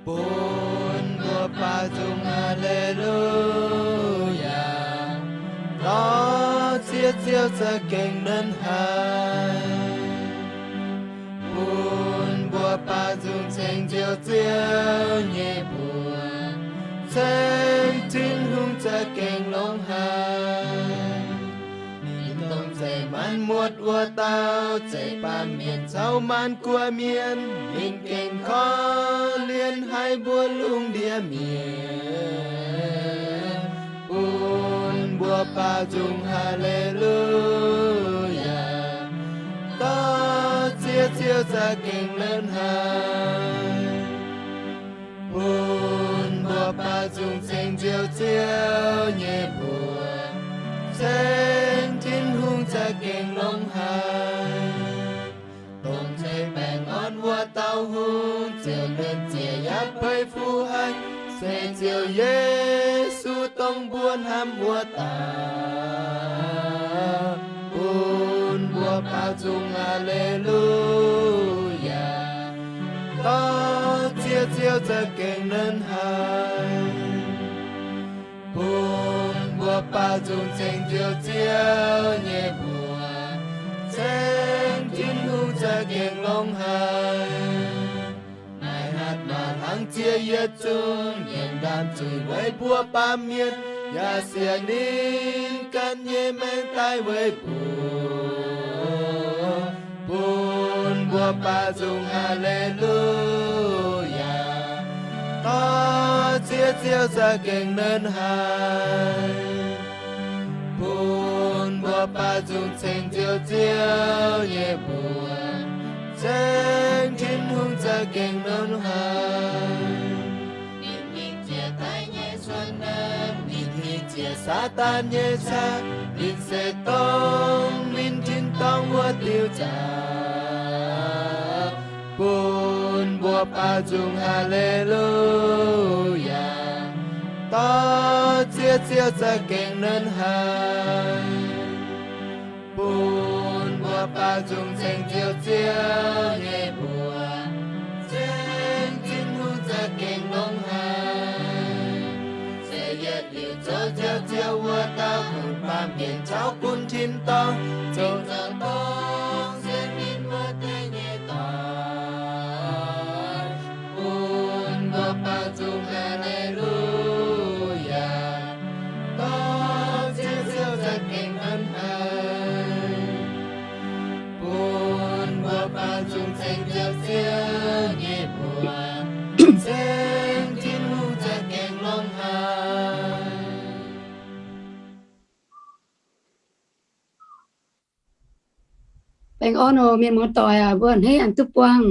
Bun mbuo baaux nzung haaix leih luv yaac, dorh ziex ziouv za'gengh nernh haic. Bun mbuo baaux nzung ceng Njoux Ziouv nyei mbuox, ceng Tin-Hungh za'gengh longx haic. Ninh dongh zeiv maanc muotc wuov dauh, zeiv baamh mienh caux maanc guoqv mienh, ninh gengh korv-lienh haic mbuo lungh ndiev mienh. Bun mbuo baaux nzung haaix leih luv yaac, dorh ziex ziouv za'gengh nernh haic. Bun mbuo baaux nzung ceng Njoux Ziouv nyei mbuox, ceng Tin-Hungh za'gengh longx haic. Dongh ceix baengh orn wuov dauh hungh, ziouc nernh ziec yaac peix fuqv haic, se Ziouv Yesu dongh mbuo hnamv wuov dauh. Bun mbuo baaux nzung haaix leih luv yaac, dorh ziex ziouv za'gengh nernh haic. Bun mbuo baaux nzung ceng Njoux Ziouv nyei mbuox, ceng Tin-Hungh za'gengh longx haic. Naaiv hatc maah hlang ziex yietc zungv mienh ndaamv zuiz weic mbuo baamh mienh, yaac siec ninh ganh nyei maengc daaih weic mbuo. Bun mbuo baaux nzung haaix leih luv yaac, dorh ziex ziouv za'gengh nernh haic. Bun mbuo baaux nzung ceng Njoux Ziouv nyei mbuox, ceng Tin-Hungh za'gengh nernh haic. Ninh hingh jiex daaih nyei cuotv naaiv, ninh hingh jiex Saadaan nyei caqv, ninh se dongh ninh tin-dorngh wuov diuh zaqc. Bun mbuo baaux nzung haaix leih luv yaac, dorh ziex ziouv za'gengh nernh haic. Bun mbuo baaux nzung ceng Njoux Ziouv nyei mbuox, ceng Tin-Hungh za'gengh longx haic. Se yietc liuz zoux Njoux Ziouv wuov dauh, gunv baamh mienh caux gunv tin-dorngh, zoux zoux dongh sienx ninh wuov deix nyei dorn. Bun mbuo baaux nzung haaix leih luv yaac, dorh ziex ziouv za'gengh nernh haic. Bun mbuo baaux nzung ceng Njoux Ziouv nyei mbuox, ceng Tin-Hungh za'gengh longx haic. Baengh orn oc mienh muoz-doic aac, mbuo a'hneiv aengx duqv buangh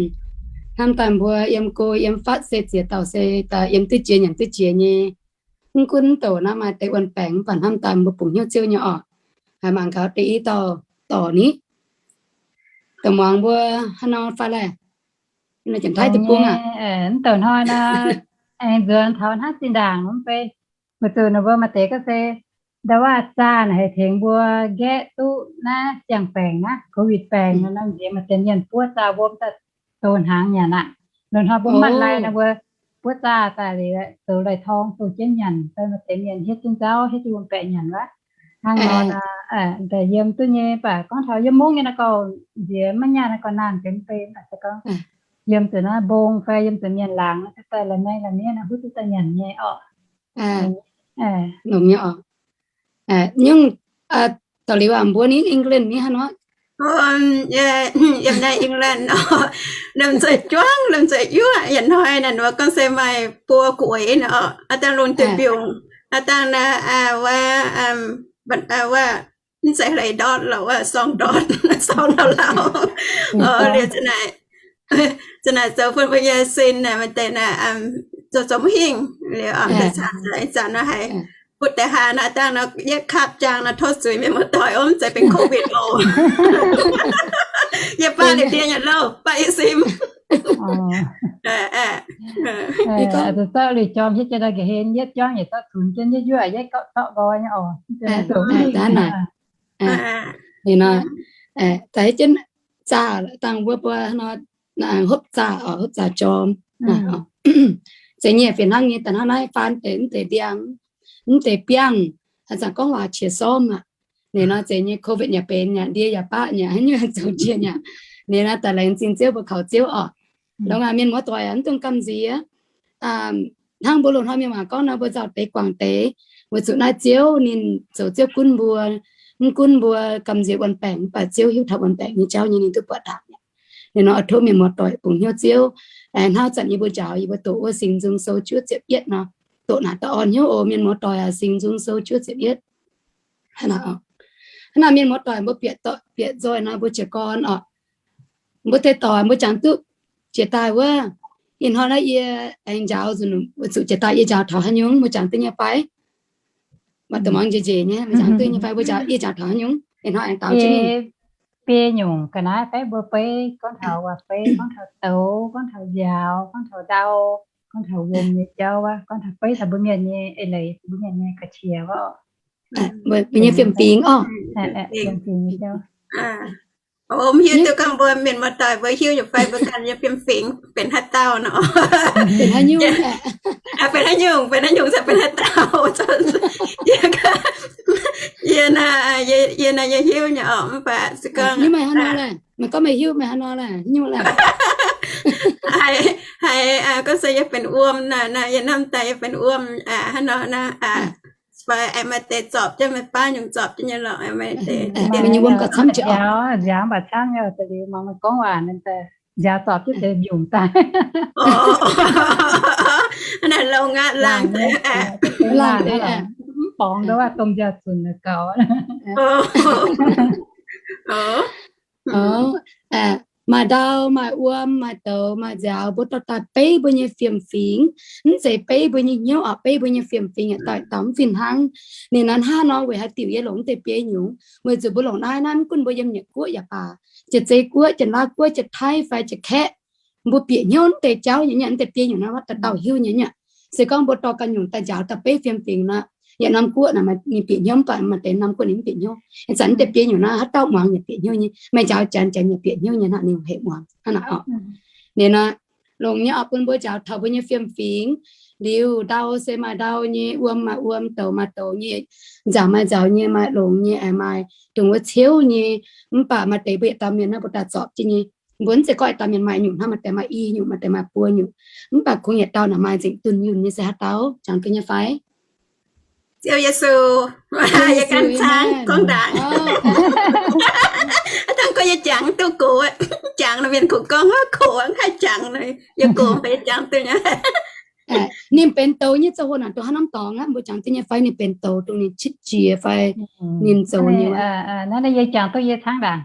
hnamv daaih mbuo yiem go yiem fatv se ziex dauh se daaih yiem duqv jiex nyanc duqv jiex nyei. Mv gunv douc naaiv maaih deix wuonh baengc mv baac hnamv daaih mbuo bungx hnyouv Ziouv nyei orqc. Haiz mangc gaax deix i dauh dorc ni, douc muangx mbuo haaix nor fai laeh, janx-taiv deic-bung aac. Mv douc hnoi nor, aengx nzuonx taux hnangv zinh ndaangc mv bei, weic zuqc ninh mbuo maaih deix gorngv se, ndau wuov zaah naaic haih tengx mbuo nqaeqv duqv naaiv ziangh baengc naaiv, covid baengc nor, nziex maaih deix mienh buov zaah wuom daaih doz hnaangx nyanc aqv. Loz-hnoi mbuo mv maaih lai nor mbuo buov zaah daaih liuz zoux lai-torng doz jienv nyanc, fai maaih deix mienh hietv jienv nzauv hietv jienv wuom baeqc nyanc wuov. Hnangv nor, daaih yiem duqv nyei, mv baac gorngv taux yiem mungv nyei naaiv gorngv nziex maiv nyaanh naaiv gorngv naanh benx mv bei, mv baac se gorngv yiem zuqc naaiv mbong fai yiem zuqc mienh laangz daaih la'maih la'mienh naaiv huotv duqv daaih nyanc nyei orqc. Longx nyei orqc. Nyungc, dorh liuz aac mbuo ni England ni hnangv nor. Yiem naaiv England nor, lomh nzoih juangv, lomh nzoih yuoqv, yietc hnoi naaic nor gorngv se maaih buo gueix nor, aav dangh lungh duih mbiungc, aav dangh naaiv, wuov, wuov, mv zeiz hleix ndortv lorqc, wuov sorng ndortv, sorng lauh lauh. Liuz za'naaic zoux bun mbuo nyei sin naaic maaih deix naaic zoux zoux mv hingh liuz, ih zanc nor haiz butv deix hlaax naaic dangh nor yietv kapv jaang nor tov zuiz mienh muoz-doic, mv zeiz benx covid oc. Yie baav liuz dien yaac louh, baav i sim. Zorqv liuz jorm hietv jienv ga'hlen, yietv juangv yietc zorqv cunx jienv, yietv yuoqv yietv zorqv nqoi nyei oc. Daaih hietv jienv zaah dangh mbuo mbuo nor, hopv zaah oc, hopv zaah jorm. Zeiz nyei fih hnangv nyei, da'hnangv naaiv faan deix mv deix ndiangx, mv deix biangh, a'zanc gorngv waac qiex sormv aqv. Ninh nor zeiz nyei, covid yaac benx aqv, ndie yaac baqv aqv, haaix nyungc zoux jiex aqv. Ninh nor daaih laengz zingh Ziouv, mbuo kaux Ziouv orqc. Longx aac, mienh muoz-doic, mv dungx gamh nziex. Hnangv mbuo loz-hnoi mienh waac gorngv nor, mbuo nzauh deix guangc deix, weic zuqc naaiv Ziouv ninh zoux Ziouv gunv mbuo, mv gunv mbuo gamh nziex wuonh baengc, mv baac Ziouv hiuv taux wuonh baengc nyei jauv nyei, ninh duqv buatc ndaangc. Ninh nor oix tov mienh muoz-doic bungx hnyouv Ziouv. Hnangv zanc yie mbuo njaaux, yie mbuo doqc wuov Singx Nzung Sou juov ziepc yietv nor, doqc naaic daaih orn hnyouv oc, mienh muoz-doic aac. Singx Nzung Sou juov ziepc yietv. Hnangv naaic mienh muoz-doic mbuo bieqc, bieqc nzoih nor mbuo jiez gorn orqc. Mbuo deix doic mbuo jangx duqv jiex daaih wuov. Ih hnoi naaiv yie aengx njaaux nzunc, weic zuqc jiex daaih yie njaaux taux haaix nyungc mbuo jangx duqv nyei fai? Maaih dongh muangx njiec njiec nyei, mbuo jangx duqv nyei fai? Mbuo njaaux, yie njaaux taux haaix nyungc? Ih hnoi aengx daux jienv mingh. Biei nyungc ga'naaiv fai mbuo beiv gorngv taux waac, beiv gorngv taux douz, gorngv taux nziaaux, gorngv taux ndau, gorngv taux wuom nyei jauv wuov, gorngv taux beiv taux mbuo mienh nyei eix leiz, mbuo mienh nyei ga'qiex wuov. Mbuo nyei fiem-fingx orqc. Fiem-fingx nyei jauv. Mv hiuv duqv gorngv mbuo mienh muoz-doic mbuo hiuv nyei fai, mbuo ganh nyei fiem-fingx benx haaix dauh nor. Benx haaix nyungc, benx haaix nyungc, benx haaix dauh. Yie naaiv, yie naaiv yie hiuv nyei orqc, mv baac se gorngv meih gorngv meih hiuv, meih haaix nor laeh, nyungc laeh. Haiz gorngv se yie benx wuom naaic, yie hnamv daaih yie benx wuom hnangv nor naaiv. Fai aengx maaih deix zorpc jienv, maaih baav nyungc zorpc jienv nyei lorqc, maaih deix. Nziaaux, nziaaux mv baac camv nyei, da'liuz mangc meih gorngv waac, nziaaux zorpc jienv deix mbiungc daaih. Naaiv longx aqv, laangh deix, laangh deix, mv borngz ndau wuov domh nziaaux zunc gaux. Maaih ndau, maaih wuom, maaih douz, maaih nziaaux, mbuo dorh daaih beiv mbuo nyei fiem-fingx. Mv zeiz beiv mbuo nyei hnyouv orqc, beiv mbuo nyei fiem-fingx yaac doix-dauh mv fih hnangv. Ninh naaiv hnangv nor weic haaix diuc yie longc mv deix biei nyungc, weic zuqc mbuo longc naaiv, naaiv mv gunv mbuo yiem nyei guoqv yaac baac, Jiex Zei guoqv, Janx-Laauv guoqv, Jiex Taiv fai Jiex Kaeqv, mbuo bieqc hnyouv mv deix jauv nyei, mv deix biei nyungc naaiv wuov dauh dauh hiuv nyei. Se gorngv mbuo dorh ganh nyungc daaih njaaux daaih beiv fiem-fingx nor, yaac norm guoqv naaic maaih ninh bieqc hnyouv, mv baac maaih deix norm guoqv ninh mv bieqc hnyouv. Ih zanc mv deix biei nyungc naaiv haaix dauh muangx yaac bieqc hnyouv nyei, maaih njaaux Janx, Janx yaac bieqc hnyouv nyei hnangv, ninh hec muangx hnangv naaic orqc. Ninh naaiv longc nyei orqc, bun mbuo njaaux taux mbuo nyei fiem-fingx. Liuz ndau se maaih ndau nyei, wuom maaih wuom, douz maaih douz nyei, nziaaux maaih nziaaux nyei, maaih longx nyei, aengx maaih dongh wuov ciouv nyei. Mv baac maaih deix mbuo yietc dauh mienh naaiv mbuo daaih zorpc jienv nyei. Mbuo mv zeiz gorngv yietc dauh mienh maaih nyungc hnangv, maaih deix maaih i nyungc, maaih deix maaih buo nyungc. Mv baac kungx yietc dauh naaic maaih nzengc dunh yunh nyei se haaix dauh, jangx duqv nyei fai? Ziouv Yesu. Yie ganh cang gorngv ndaangc. Dangh gorngv yie jangx duqv gox, jangx nor mienh kungx gorngv, kox haih jangx, yie gox mv baac yie jangx duqv nyei. Ninh benx douz nyei ziangh hoc naaic dongh haaix norm dorngx aqv, mbuo jangx duqv nyei fai? Ninh benx douz dongh ninh qitv jiex fai ninh zoux nyei. Naaiv yie jangx duqv, yie cangv ndaangc.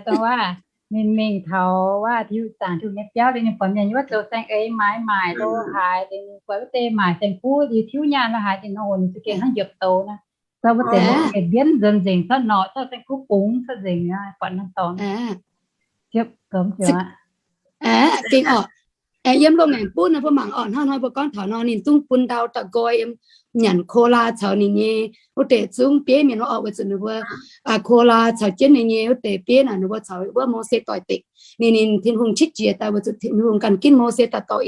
Dongh wuov, ninh mingh taux wuov Tin-Hungh, zaangc Tin-Hungh nyei biauv liuz, ninh buatc mienh wuov zoux saeng-eix maaiz maaic lo haaix, liuz ninh buatc wuov deix maaic saeng-kuv liuz tiuv nyaanh lo haaix, ninh nor oc, ninh za'gengh hnangv njiepc douz naaiv. Zorqv wuov deix mbienv nzuonx nzengc, zorqv norqc, zorqv saeng-kuv bungx cuotv nzengc, buatc norm dorngx. Gengh orqc, yiem loz-maengc buv naaiv mbuo mangc orqc, hnangv hnoi mbuo gorngv taux nor, ninh zungv bun ndau da'nqoi yiem nyanc Kolaa caux ninh nyei wuov deix zungv bieiv mienh wuov orqc, weic zuqc ninh mbuo Kolaa caux jienv ninh nyei wuov deix bieiv naaic, ninh mbuo caux wuov Mose doix-dekc. Ninh, ninh Tin-Hungh qitv jiex daaih weic zuqc Tin-Hungh ganh ginv Mose daaih dorh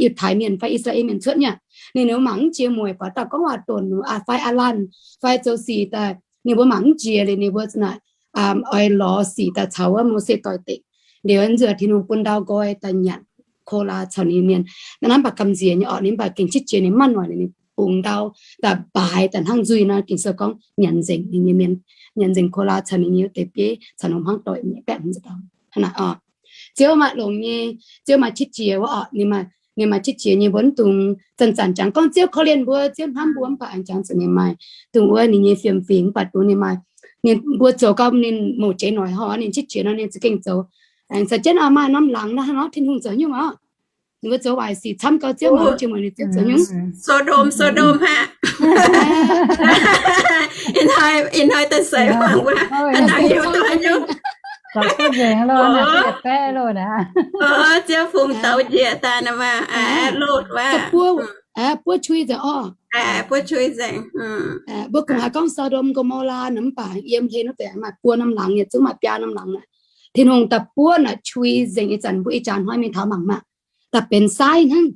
Yiutai Mienh fai I^saa^laa^en Mienh cuotv nyei. Ninh, ninh mbuo mangc mv jiex mueic, buatc dauh gorngv waac-donx, fai aav laanh, fai zoux sic daaih, ninh mbuo mangc mv jiex liuz, ninh mbuo naaic oix lorz sic daaih caux wuov Mose doix-dekc. Liuz nzuonx Tin-Hungh bun ndau nqoi daaih nyanc Kolaa caux ninh mienh. Naaiv mv baac gamh nziex nyei orqc, ninh mv baac gengh qitv jiex ninh mv maaih noic, ninh bungx ndau daaih mbaaix daaih hnangv nzuih nor, Ging-Sou gorngv nyanc nzengc ninh nyei mienh, nyanc nzengc Kolaa caux ninh nyei wuov deix bieiv caux ninh hmuangv doic nyei baeqc hmz dauh. Hnangv naaic orqc. Ziouv maaih longx nyei, Ziouv maaih qitv jiex wuov orqc, ninh maaih qitv jiex nyei, mbuo mv dungx zanc-zanc jangx gorngv Ziouv korv-lienh mbuo, Ziouv hnamv mbuo, mv baac aengx jangx zuqc ninh maaih dongh wuov ninh nyei fiem-fingx, mv baac dongh ninh maaih, ninh mbuo zoux gau ninh mouc jiex noic hor, ninh qitv jiex nor ninh za'gengh zoux. Aengx caux jienv maaih norm laangz naaiv hnangv nor, Tin-Hungh zoux nyungc orqc. Ninh mbuo zoux waaic sic camv gau, Ziouv mangc mv jiex mueic ninh Ziouv zoux nyungc. Sodom, Sodom haic. Ih hnoi daaih seix mangc wuov, hnangv hiuv duqv nyungc. Ziouv fungx douz njiec daaih nor maah, Lotv wuov. Buov cui nzengc orqc. Buov cui nzengc. Mbuo kungx haiz gorngv Sodom, Gomorrah nor, mv baac yiem hlen wuov deix maaih buo norm laangz, yietc zungv maaih biaa norm laangz naaic. Tin-Hungh daaih buov naaic cui nzengc. Ih zanc mbuo ih jaax hnoi mingh taux mangc maah. daaih benx saiv hnangv.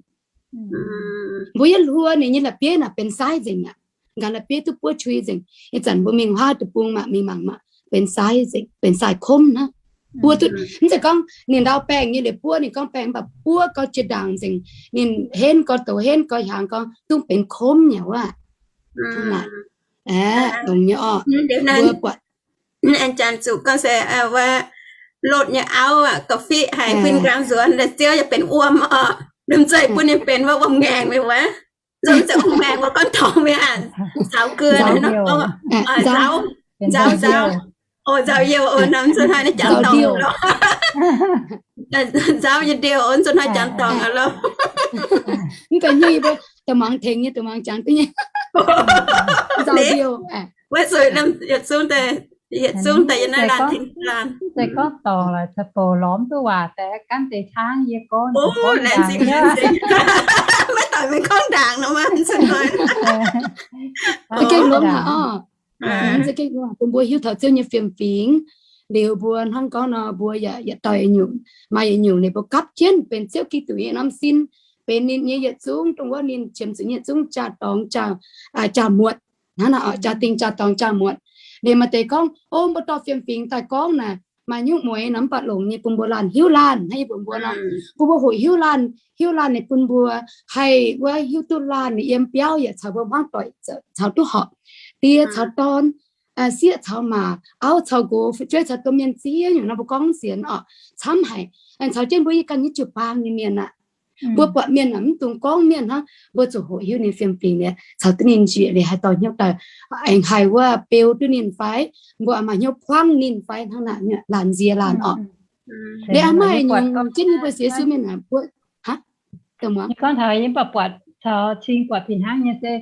Mbuo yietv hluo ninh nyei la'bieiv naaic benx saiv nzengc aqv. Nqa'haav la'bieiv duqv buov qui nzengc. Ih zanc mbuo mingh huaav deic-bung mangc, mingh mangc maah, benx saiv nzengc, benx saiv komv hnangv. Buov duqv, mv zeiz gorngv ninh ndau baengh nyei liuz buov, ninh gorngv baengh mv baac buov gau jiex ndaangc nzengc. Ninh henv gau, douz henv gau, hiaangx gau, dungx benx komv nyei wuov. Dongh nyei orqc. Aengx janx zuqc gorngv se wuov lotv nyei auv aqv, ga'fiqv haic huin nqaang nzuonx, ziouv yaac benx wuom orqc. Liemh zeih bun ninh benx wuov wuom-ngaengc mingh wuov. Nzunc mv zeiz wuom-ngaengc wuov, gorngv dorngx mingh aqv. Caux geu nzauh, nzauh, nzauh, nzauh youh, nzunc hnoi naaiv jangx dorngx lorqc. Nzauh nyei ndiouh, nzunc hnoi jangx dorngx lorqc. Mv baac nyei, da'muangx tengx nyei, da'muangx jangx duqv nyei. Nzauh ndiouh. Wuov zuqc yietc zungv daaih, yietc zungv daaih yie naaiv laanh tin laanh. Mv zeiz gorngv dorngc lorqc, caux bouc lorz mv duqv waac daaih, gan deix hnangv yie gorngv, laengz zingh, laengz zingh. Maiv dangc mingh gorngv ndaangc nor, maiv zuqc noic. Za'gengh longx haic orqc. Za'gengh longx haic bun mbuo hiuv taux Ziouv nyei fiem-fingx. Liuz mbuo hnangv gorngv nor, mbuo yaac yietc dauh yietc nyungc, maaih yietc nyungc ninh mbuo gapv jienv benx Ziouv Giduc nyei norm sin, benx ninh nyei yietc zungv, dongh wuov ninh qiemx zuqc nyei yietc zungv jaa-dorngx, jaa-muotc. Hnangv naaic, jaa-dingh jaa-dorngx jaa-muotc. Liuz maaih deix gorngv, o, mbuo dorh fiem-fingx daaih gorngv naaic, maaih nyungc mueiz nor mv baac longx nyei bun mbuo laanh hiuv laanh, hnangv yie mbuox mbuo nor, bun mbuo hoqc hiuv laanh, hiuv laanh ninh bun mbuo haih wuov hiuv duqv laanh ninh yiem biauv yaac caux mbuo hmuangv doic caux duqv horpc, die caux dorn, sieqv caux maac, auv caux nqox, fu'jueiv caux domh mienh ziex nyungc nor mbuo gorngv sienx orqc, camv haic. Aengx caux jienv mbuo yie ganh nyei jiu-baang nyei mienh aqv. Mbuo buatc mienh aqv, mv dungx gorngv mienh hnangv, mbuo zuqc hoqc hiuv ninh fiem-fingx liuz, caux duqv ninh njiec liuz haih dorh hnyouv daaih, aengx haih wuov beu duqv ninh fai, mbuo maaih hnyouv kuangv ninh fai hnangv naaic, laanh nzie laanh orqc. Liuz maaih nyungc jienv nyei mbuo sienx Yesu mienh aqv, mbuo, hnangv gorngv taux yie mv baac buatc caux cing buatc fih hnangv nyei se,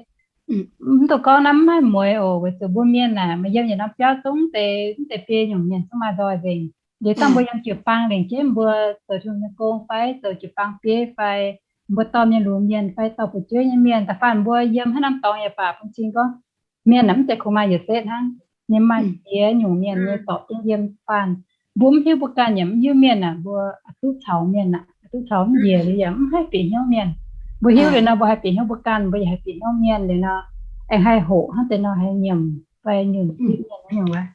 mv dungx gorngv naaiv mv haih mueiz oc, weic zuqc mbuo mienh aac, maaih yiem yietc norm biauv zungv deix, mv deix biei nyungc mienh zungv maaih nzoih nzengc. Liuz dangh mbuo yiem jiu-baang lengc jeiv mbuo zoux Tin-Hungh nyei gong fai zoux jiu-baang bieiv fai mbuo dorh mienh lunx mienh fai dorh fu'jueiv nyei mienh, da'faanh mbuo yiem haaix norm dorngx yaac baac, bun cing gorngv mienh aac, mv zeiz kungx maaih yietc setv hnangv. Ninh maaih ziex nyungc mienh nyei zorpc jienv yiem. Da'faanh mbuo mv hiuv mbuo ganh yaac mv hiuv mienh aac, mbuo duqv caux mienh aac, duqv caux mv njiec liuz yaac mv haih bieqc hnyouv mienh. Mbuo hiuv liuz nor mbuo haih bieqc hnyouv mbuo ganh, mbuo yaac haih bieqc hnyouv mienh liuz nor, aengx haih hoqc hnangv deix nor haih nyiemc fai nyunc zipv mienh nyungc wuov.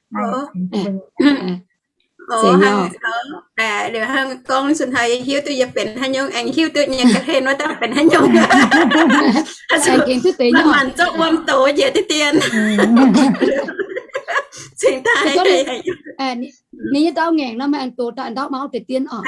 Liuz hnangv gorngv zuqc hnoi yie hiuv duqv yie benx haaix nyungc, aengx hiuv duqv nyei ga'hlen wuov daaih benx haaix nyungc. Aengx gengh duqv deix nyei, manc-manc zorqv wuom dox njiec diqv dien. Cingx daaih ninh nyei ndau ngaengc nor, maaih aengx dox daaih ndau mau deix dien orqc.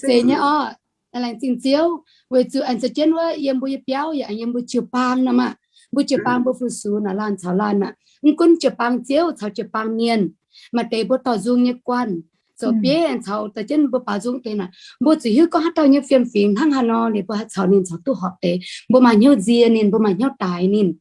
Zeiz nyei orqc. Laengz zingh Ziouv, weic zuqc aengx za'jienv wuov yiem mbuo nyei biauv yaac yiem mbuo jiu-baang nor maah. Mbuo jiu-baang mbuo fu-sux naaic laanh caux laanh aqv. Mv gunv jiu-baang Ziouv caux jiu-baang mienh, maaih deix mbuo dorh nzung nyei guanh, zoux bieiv aengx caux daaih jienv mbuo baaux nzung deix naaic. Mbuo zuqc hiuv gorngv haaix dauh nyei fiem-fingx hnangv haaix nor liuz mbuo haih caux ninh caux duqv horpc deix. Mbuo maaih hnyouv nzie ninh, mbuo maaih hnyouv daaix ninh.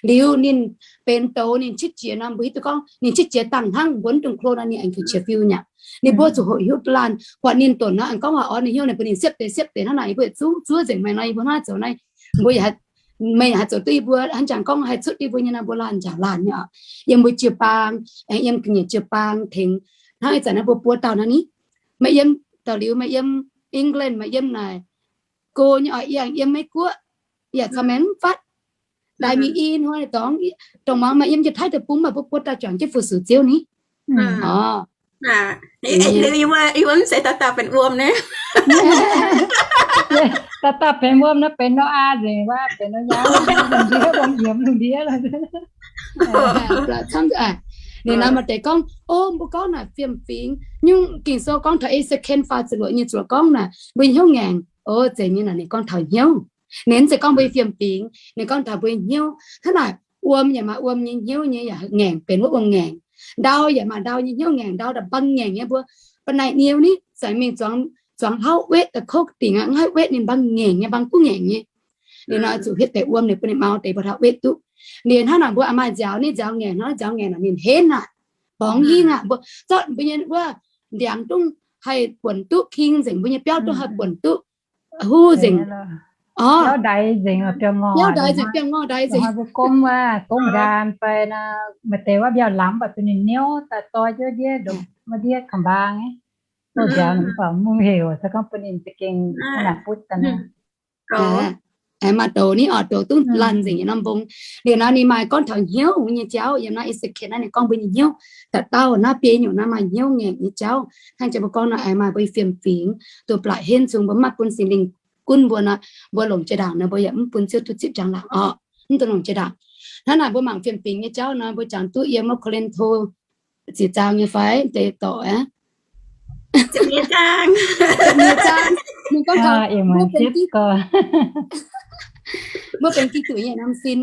Liuz ninh benx douz ninh qiex jiez nor, mbuo hiuv duqv gorngv ninh qiex jiez dangh hnangv, mbuo mv dungx klo nor ninh aengx qiex fiu nyei. Ninh mbuo zuqc hoqc hiuv duqv laanh, buatc ninh donx nor aengx gorngv waac orn ninh hnyouv, ninh mbuo ninh siepv deix siepv deix hnangv naaic, yie mbuo zuqv zuov nzengc meih nor, yie mbuo hnangv zoux naaiv, mbuo yaac meih haih zoux duqv yie mbuo hnangv jangx gorngv haih cuotv yie mbuo nyei nor, mbuo laanh njaaux laanh nyei oc. Yiem mbuo jiu-baang, aengx yiem ga'nyiec jiu-baang tengx. Hnangv ih zanc naaiv mbuo buo dauh naaiv ni, meih yiem da'liuz meih yiem England, meih yiem naaic go nyei oc, yie aengx yiem Meiv Guoqv, yaac caux meih mv fatv. Daaih mingh i hnoi dorngx, dongh muangx meih yiem Janx-Taiv deic-bung, meih mbuo buo dauh juangc jienv fu-sux Ziouv ni. Orqc. Yie mbuo mv zeiz dauh dauh benx wuom naaiv. Dauh dauh benx wuom naaiv benx Noyaa nzengc wuov, benx Noyaa, lungh ndiev, wuom yiemx lungh ndiev. Ninh nor maaih deix gorngv, o, mbuo gorngv naaic fiem-fingx nyungc, Ging-Sou gorngv taux E^se^ken faah ziepc luoqc nyei ziepc luoqc gorngv naaic mbuo nyei hnyouv ngaengc. O, zeiz nyei naaic ninh gorngv taux hnyouv. Ninh mv zeiz gorngv mbuo nyei fiem-fingx, ninh gorngv taux mbuo nyei hnyouv. Hnangv naaic wuom yaac maaih wuom nyei hnyouv nyei, yaac ngaengc benx wuov wuom-ngaengc. Ndau yaac maaih ndau nyei hnyouv ngaengc, ndau daaih mbang ngaengc nyei mbuo. Ba'naaic niu ni, zanc mingh zuangx, zuangx hlauv wetv daaih kouv dingc aqv, mv haih wetv ninh mbang ngaengc nyei, mbang guv ngaengc nyei. Liuz nor zuqc hietv deix wuom liuz bun ninh mau deix mbuo taux wetv duqv. Liuz hnangv naaic mbuo maaih nziaaux ni, nziaaux ngaengc hnangv, nziaaux ngaengc naaic ninh henv aqv, borngz hingh aqv, mbuo zorqv mbuo nyei wuov ndiangx dungv haih buonc duqv king nzengc, mbuo nyei biauv dungv haih buonc duqv huv nzengc. Biauv ndaix nzengc, biauv ndaix nzengc, biauv ndaix nzengc. Mbuo gomv wuov, gomv nqaam fai nor, maaih deix wuov mbiauh lamz mv baac duqv ninh niouv daaih doi jienv ndiev, ndongc wuov ndiev ka'mbaang, mv nziaaux mv baac mv heuc, se gorngv bun ninh za'gengh mv nangc butv daaih nor. Aengx maaih douz ni oc, douz duqv laanh nzengc nyei norm mbong. Liuz nor ninh maaih gorngv taux hnyouv nyei jauv, yiem naaiv E^se^ken naaiv ninh gorngv mbuo nyei hnyouv, dauh dauh naaiv biei nyungc naaiv maaih hnyouv ngaengc nyei jauv. Hnangv jiex mbuo gorngv nor, aengx maaih mbuo nyei fiem-fingx, duqv blaqc henv zungv mbuo mv maaih bun Singx Lingh gunv mbuo nor, mbuo longc jiex ndaangc nor mbuo yaac mv bun Ziouv duqv zipv njang-laangc orqc. Mv dungx longc jiex ndaangc. Hnangv naaic mbuo mangc fiem-fingx nyei jauv nor, mbuo jangx duqv yiem wuov Ko^lin^to ziex zaang nyei fai deix dorc aqv. Ninh gorngv taux mbuo benx Giduc nyei norm sin,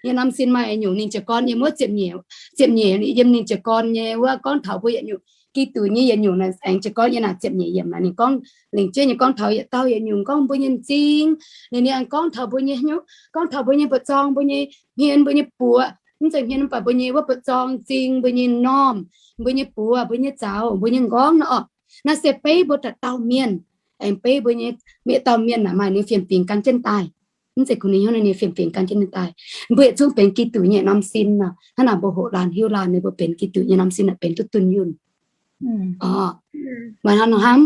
nyei norm sin maaih nyungc ninh jiez gorn yiem wuov ziepc nyeic, ziepc nyeic yiem ninh jiez gorn nyei wuov gorngv taux mbuo yietc nyungc Giduc nyei yietc nyungc naaic aengx jiez gorn yiem naaic ziepc nyeic yiemc naaic ninh gorngv lengc jeiv nyei gorngv taux yietc dauh yietc nyungc gorngv mbuo nyei m'zing, ninh aengx gorngv taux mbuo nyei hnyouv, gorngv taux mbuo nyei buoz-zorng, mbuo nyei hmien, mbuo nyei buoz, mv zeiz hmien mv baac mbuo nyei wuov buoz-zorng, m'zing, mbuo nyei m'normh, mbuo nyei buoz, mbuo nyei zaux, mbuo nyei nqorngv nor orqc. Naaiv se beiv mbuo dauh dauh mienh, aengx beiv mbuo nyei mienh dauh mienh naaic maaih ninh fiem-fingx gan jienv daaih. Mv zeiz kungx ninh hnyouv, ninh fiem-fingx gan jienv ninh daaih. Mbuo yietc zungv benx Giduc nyei norm sin nor, hnangv naaic mbuo hoqc laanh hiuv laanh, ninh mbuo benx Giduc nyei norm sin naaic benx duqv dunh yunh. Hnangv nor hnamv,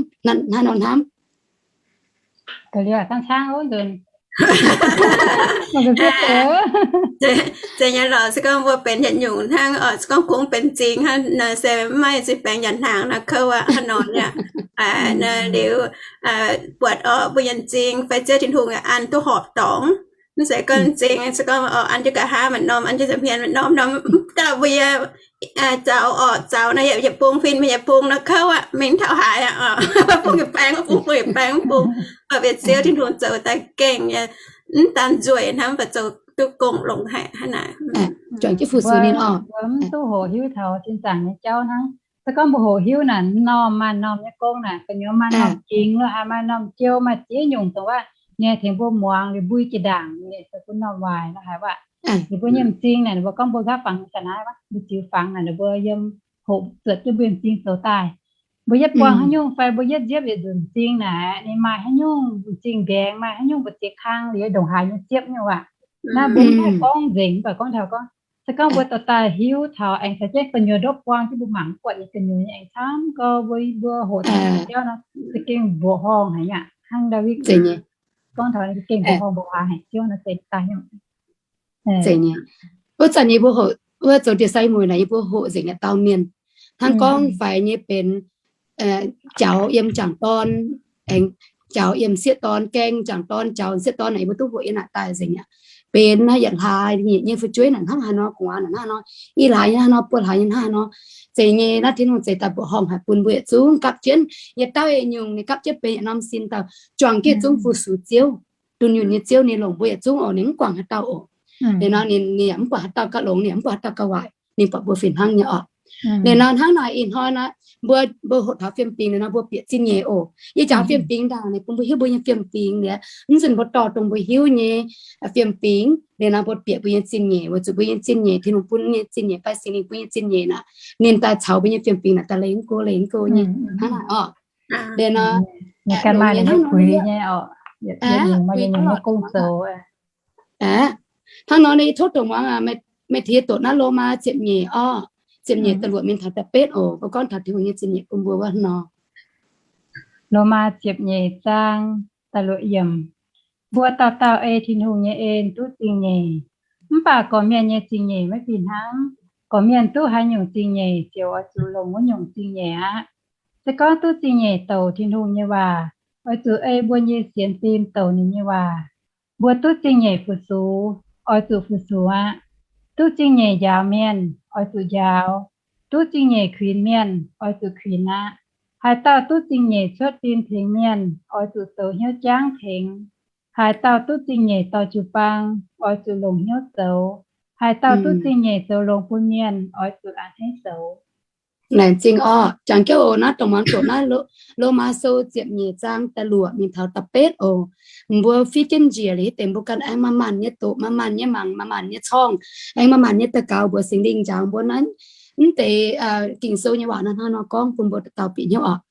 zeiz nyei lorqc. Se gorngv mbuo benx yietc nyungc hnangv oc, se gorngv kungx benx m'zing hnangv naaic se maiv maaih zinh baengx nyanc hnaangx nor kouv aqv. Hnangv nor aqv, liuz buatc oc mbuo nyei m'zing fai Ziouv Tin-Hungh an duqv horpc dorngx. Mv zeiz gorngv m'zing se gorngv an jienv nqa'haav maaih norm, an jienv nza'hmien maaih norm, norm dauh mbuo nyei zaux orqc, zaux naaiv yietc bung fin mingh yietc bung nor kouv aqv, mingh taux haaix aqv, bung yietc baeng, bung, bung yietc baeng, bung. Mv baac bieqc Ziouv Tin-Hungh zoux daaih gengh nyei, mv daan nzueic hnangv, mv baac zoux duqv gong longx haic hnangv naaic. Juangc jienv fu-sux ninh oc. Mbuo mv duqv hoqc hiuv taux sin zaangc nyei jauv hnangv. Se gorngv mbuo hoqc hiuv naaic, m'normh maaih m'normh nyei gong naaic, gu'nyuoz maaih m'normh jingx lo haaix, maaih m'normh jou, maaih ziex nyungc dongh wuov ninh tengx mbuo muangx liuz mbui jiex ndaangc, ninh se bun m'normh waaic lo haaix wuov. Liuz mbuo nyei m'zing naaic, mbuo gorngv mbuo nqa'haav fangx ga'naaiv wuov, mbuo ziux fangx naaic, mbuo yiem hoqc zuotc jienv mbuo nyei m'zing zoux daaih. Mbuo yietv buangh haaix nyungc fai mbuo yietv nziepv yietc nzunc m'zing naaic, ninh maaih haaix nyungc m'zing nqaengx, maaih haaix nyungc mbu'ziex kang liuz ndongc haaix nyei ziepv nyungc aqv. Naaiv mbuo mv haih gorngv nzengc, mv baac gorngv taux gorngv, se gorngv mbuo dorh daaih hiuv taux aengx caux jienv gu'nyuoz ndopv buang jienv mbuo mangc mv buatc nyei gu'nyuoz nyei aengx camv gorx mbuo, mbuo hoqc jauv nor, za'gengh mbuoqc horngh haic aqv. Hnangv Ndaawitv gorngv taux za'gengh mbuoqc horngh mbuoqc waac haic, Ziouv nor se daaih nyungc. Zeiz nyei. Wuov zanc nyei mbuo hoqc, wuov zoux ndie-sai mueic naaic yie mbuo hoqc nzengc yietc dauh mienh. Hnangv gorngv faix nyei benx jaux yiem m'jangc dorn, aengx jaux yiem m'sieqv dorn, gaeng m'jangc dorn, jaux m'sieqv dorn naaic yie mbuo duqv hoqc yiem naaic daaih nzengc aqv. Benx naaiv yietc hlaax nyei nyei fu'jueiv naaic hnangv haaix nor, gu'nguaaz naaic hnangv haaix nor, i hlaax nyei hnangv haaix nor, buo hlaax nyei hnangv haaix nor. Zeiz nyei naaiv Tin-Hungh zeiz daaih mbuoqc horngh haic bun mbuo yietc zungv gapv jienv yietc dauh yietc nyungc, ninh gapv jienv benx yietc norm sin dauh juangc jienv zungv fu-sux Ziouv. Dunh yunh nyei Ziouv ninh longc mbuo yietc zungv oc, ninh mv guangc haaix dauh oc. Ninh nor ninh, ninh yaac mv buatc haaix dauh gauh longx, ninh yaac mv buatc haaix dauh gauh waaic, ninh buatc mbuo fih hnangv nyei oc. Ninh nor hnangv naaic ih hnoi naaic, mbuo, mbuo hoqc taux fiem-fingx liuz nor mbuo bieqc zingh nyeic oc. Yie jangx fiem-fingx ndaangc ninh bun mbuo hiuv mbuo nyei fiem-fingx liuz, mv zunc mbuo dorh dongh mbuo hiuv nyei fiem-fingx liuz nor mbuo bieqc mbuo nyei zingh nyeic, weic zuqc mbuo nyei zingh nyeic, Tin-Hungh bun nyei zingh nyeic fai Singx Lingh bun nyei zingh nyeic naaic, ninh daaih caux mbuo nyei fiem-fingx naaic daaih leih mv go, leih mv go nyei. Hnangv naaic oc. Liuz nor, hnangv nor, hnangv nor, hnangv nor, yie tov dongh muangx, meih tengx yie doqc naaiv Lomaa ziepc nyeic orqc, ziepc nyeic da'luoqc mingh taux da'betv oc. Mbuo gorngv taux Tin-Hungh nyei zingh nyeic bun mbuo wuov nor. Lomaa ziepc nyeic zaang da'luoqc yiemc. Mbuo dauh dauh ei Tin-Hungh nyei en duqv zingh nyeic, mv baac gorqv-mienh nyei zingh nyeic maiv fih hnangv. Gorqv-mienh duqv haaix nyungc zingh nyeic ziouc oix zuqc longc wuov nyungc zingh nyeic aqv. Se gorngv duqv zingh nyeic douc Tin-Hungh nyei waac, oix zuqc ei mbuo nyei sienx fim douc ninh nyei waac. Mbuo duqv zingh nyeic fu-sux, oix zuqc fu-sux aqv. Duqv zingh nyeic njaaux mienh, oix zuqc njaaux. Duqv zingh nyeic kuinx mienh, oix zuqc kuinx aqv. Haaix dauh duqv zingh nyeic cuotv fim tengx mienh, oix zuqc zoux hnyouv jangv tengx. Haaix dauh duqv zingh nyeic dorh jiu-baang, oix zuqc longc hnyouv zoux. Haaix dauh duqv zingh nyeic zoux longx bun mienh, oix zuqc a'hneiv zoux. Laengz zingh orqc. Jangx jienv oc, naaiv dongh muangx doqc naaiv Lomaa Sou ziepc nyeic zaang da'luoqc mingh taux da'betv oc. Mbuo fiev jienv njiec liuz deix mbuo ganh aengx manc-manc nyei doqc, manc-manc nyei mangc, manc-manc nyei corngh, aengx manc-manc nyei daux gaux mbuox Singx Lingh njaaux mbuo naaiv, mv deix Ging-Sou nyei waac naaiv hnangv nor gorngv bun mbuo dauh dauh bieqc hnyouv orqc.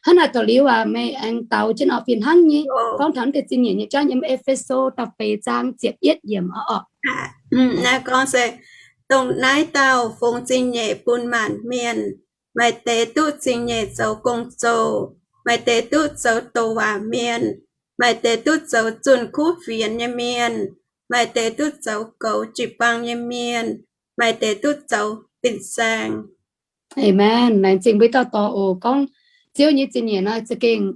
Hnangv naaic da'liuz aac, meih aengx daux jienv oc, fih hnangv nyei gorngv taux deix zingh nyeic nyei jauv yiem E^fe^so da'feix zaang ziepc yietv yiemc oc. Naaiv gorngv se, dongh naaiv dauh fungx zingh nyeic bun maanc mienh. Maaih deix duqv zingh nyeic zoux gong-zoh, maaih deix duqv zoux douc waac mienh, maaih deix duqv zoux zunh kuv fienx nyei mienh, maaih deix duqv zoux goux jiu-baang nyei mienh, maaih deix duqv zoux fin-saeng. Aamen. Laengz zingh mbuo dauh dorh oc. Gorngv Ziouv nyei zingh nyeic nor za'gengh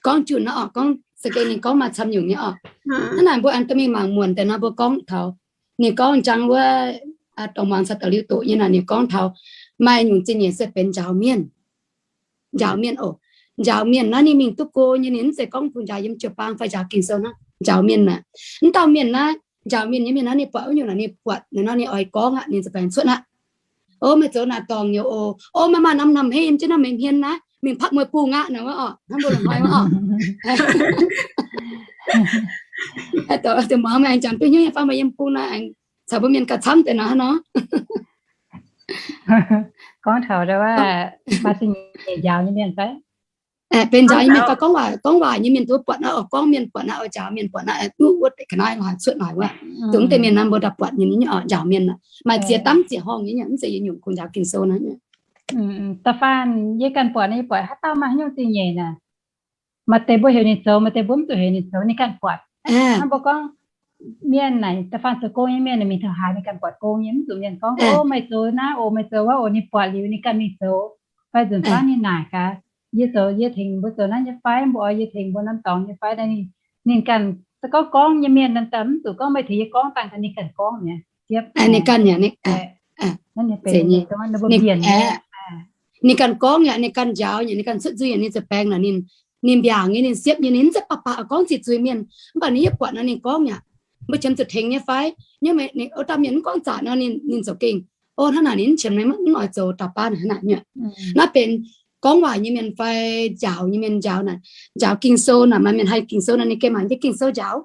gorngv junh nor oc, gorngv za'gengh ninh gorngv maaih camv nyungc nyei oc. Hnangv naaic mbuo aengx dorh mingh mangc muonc deix nor mbuo gorngv taux ninh gorngv njang wuov, dongh muangx caux da'liuz doqc nyei naaic ninh gorngv taux maaih nyungc zingh nyeic se benx njaaux mienh. Njaaux mienh oc. Njaaux mienh naaiv ninh mingh duqv go nyei, ninh mv zeiz gorngv bun njaaux yiem jiu-baang fai njaaux Ging-Sou hnangv. Njaaux mienh naaic, mv dauh mienh naaiv, njaaux mienh nyei mienh naaiv ninh buatc wuov nyungc naaic ninh buatc naaic nor ninh oix gorngv aqv, ninh za'baengx cuotv aqv. O, meih zoux naaic dorngc nyei oc. O, meih maaih norm norm hei yiem jienv naaiv meih hmien naaiv, mingh pakv mueiz bung aqv naaic wuov oc, hnangv mbuo longc hnoi wuov oc. Dongh muangx meih aengx jangx duqv hnyouv nyei fai meih yiem bung naaiv aengx caux mbuo mienh gauh camv deix naaic hnangv nor. Gorngv taux maaih zingh nyeic njaaux nyei mienh fai? Benx njaaux nyei mienh fai gorngv waac, gorngv waac nyei mienh duqv buatc naaiv oc, gorngv mienh buatc naaiv oc, njaaux mienh buatc naaiv, duqv wuov deix ga'naaiv laaix cuotv laaix wuov. Dongh deix mienh naaiv mbuo daaih buatc nyei oc, njaaux mienh maaih ziex dangv ziex horngh nyei, mv zeiz yietc nyungc kungx njaaux Ging-Sou naaiv. Da'faanh yie ganh buatc naaiv, yie buatc haaix dauh maaih haaix nyungc zingh nyeic naaic, maaih deix mbuo heuc ninh zoux, maaih deix mbuo mv zuqc heuc ninh zoux, ninh ganh buatc. Hnangv mbuo gorngv mienh naaic, da'faanh zoux gong nyei mienh naaic, mingh taux haaix ninh ganh buatc gong nyei, mv zuqc mienh gorngv, o, meih zoux naaiv oc, meih zoux wuov oc, ninh buatc liuz ninh ganh mingh zoux. Fai nzunc baav ninh naaic gaax, yie zoux, yie tengx mbuo zoux naaiv nyei fai, mbuo oix yie tengx mbuo norm dorngx nyei fai, ninh ganh se gorngv gorngv nyei mienh naaic, mv zuqc gorngv meih tengx yie gorngv dangh, ninh ganh gorngv mi'aqv. Ninh ganh yaac, ninh ganh gorngv yaac, ninh ganh njaaux yaac, ninh ganh cuotv nzuih yaac, ninh za'baengx naaic ninh, ninh mbiaangc nyei, ninh siepv nyei, ninh mv zeiz baac baac gorngv ziqc zuiz mienh. Mv baac ninh yaac buatc nor ninh gorngv yaac, mbuo qiemx zuqc tengx nyei fai? Nyei meih, ninh o dauh mienh mv gorngv zaqc nor ninh, ninh zoux gengh, o, hnangv naaic ninh mv qiemx, mv oix zoux dauh baav naaic, hnangv naaic nyei. Naaiv benx gorngv waac nyei mienh fai njaaux nyei mienh njaaux naaic, njaaux Ging-Sou naaic, maaih mienh haih Ging-Sou naaic, ninh gengh mangc jienv Ging-Sou njaaux.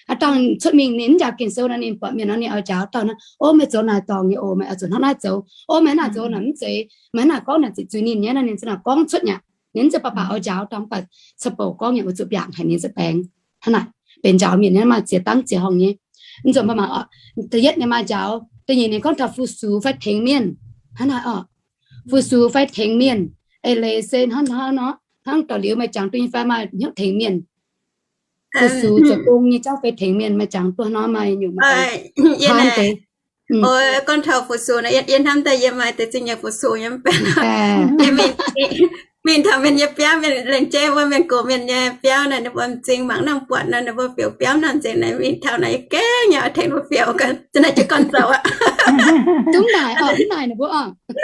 Aav dangh cuotv mingh ninh mv njaaux Ging-Sou nor, ninh buatc mienh nor ninh oix njaaux dauh naaiv, o, meih zoux naaic dorngc nyei oc, meih oix zuqc hnangv naaiv zoux. O, meih hnangv naaic zoux naaic mv zeiz, meih hnangv naaic gorngv naaic ziqc zuiz ninh nyei, naaiv ninh za'naaic gorngv cuotv nyei. Ninh mv zeiz baac baac oix njaaux dauh, mv baac caux bouc gorngv nyei, oix zuqc mbiaangc haic ninh za'baengx. Hnangv naaic benx njaaux mienh nyei maaih ziex dangv ziex horngh nyei. Mv zuqc mbuo mangc oc, da'yietv nyei maaih njaaux, da'nyeic ninh gorngv taux fu-sux fai tengx mienh. Hnangv naaic oc, fu-sux fai tengx mienh. Eix leiz se hnangv nor, hnangv da'liuz meih jangx duqv nyei fai maaih hnyouv tengx mienh. Fu-sux zoux gong nyei jauv fai tengx mienh, meih jangx duqv nor maaih nyungc hnamv deix. Gorngv taux fu-sux naaic, yie hnamv daaih yie maaih deix zingh nyeic fu-sux nyei mv baac, mingh taux mienh nyei biauv, mienh laengz jeiv wuov mienh gox mienh nyei biauv naaic, ninh mbuo m'zing mangc nangh buatc nor, ninh mbuo fioux biauv nor nzengc naaic, mingh taux naaic yie gengh nyei tengx ninh mbuo fioux gaax, za'naaic jiez gorn zoux aqv. Dongh naaic ninh mbuo,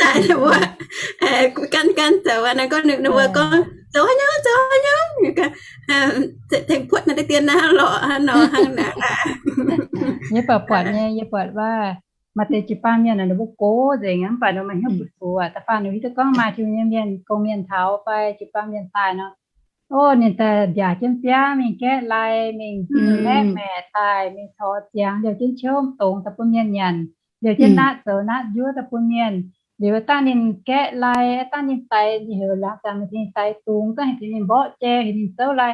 naaic ninh mbuo gan gan zoux aqv. Naaic gorngv ninh mbuo gorngv zoux haaix nyungc, zoux haaix nyungc, tengx puotv naaic deix dien naaiv lorqc, hnangv nor hnangv naaic. Yie buatc buatc nyei, yie buatc waac maaih deix jiu-baang mienh ninh mbuo gox nzengc, mv baac ninh maaih hnyouv fu-sux aqv. Da'faanh ninh hiuv duqv gorngv maaih Tin-Hungh nyei mienh, gong-mienh taux fai jiu-baang mienh daaih nor, o, ninh daaih mbiaac jienv biaav mingh gaeqv lai, mingh maeqv maeqc daaih, mingh cor ziangx liouh jienv qouv dongz daaih bun mienh nyanc, liouh jienv natv zoux natv njuov daaih bun mienh. Liuz dangh ninh gaeqv lai, dangh ninh daix, ninh heuc laangz zaangc mingh tengx daix dungz, dangh heuc ninh mborqv jai, heuc ninh zouv lai.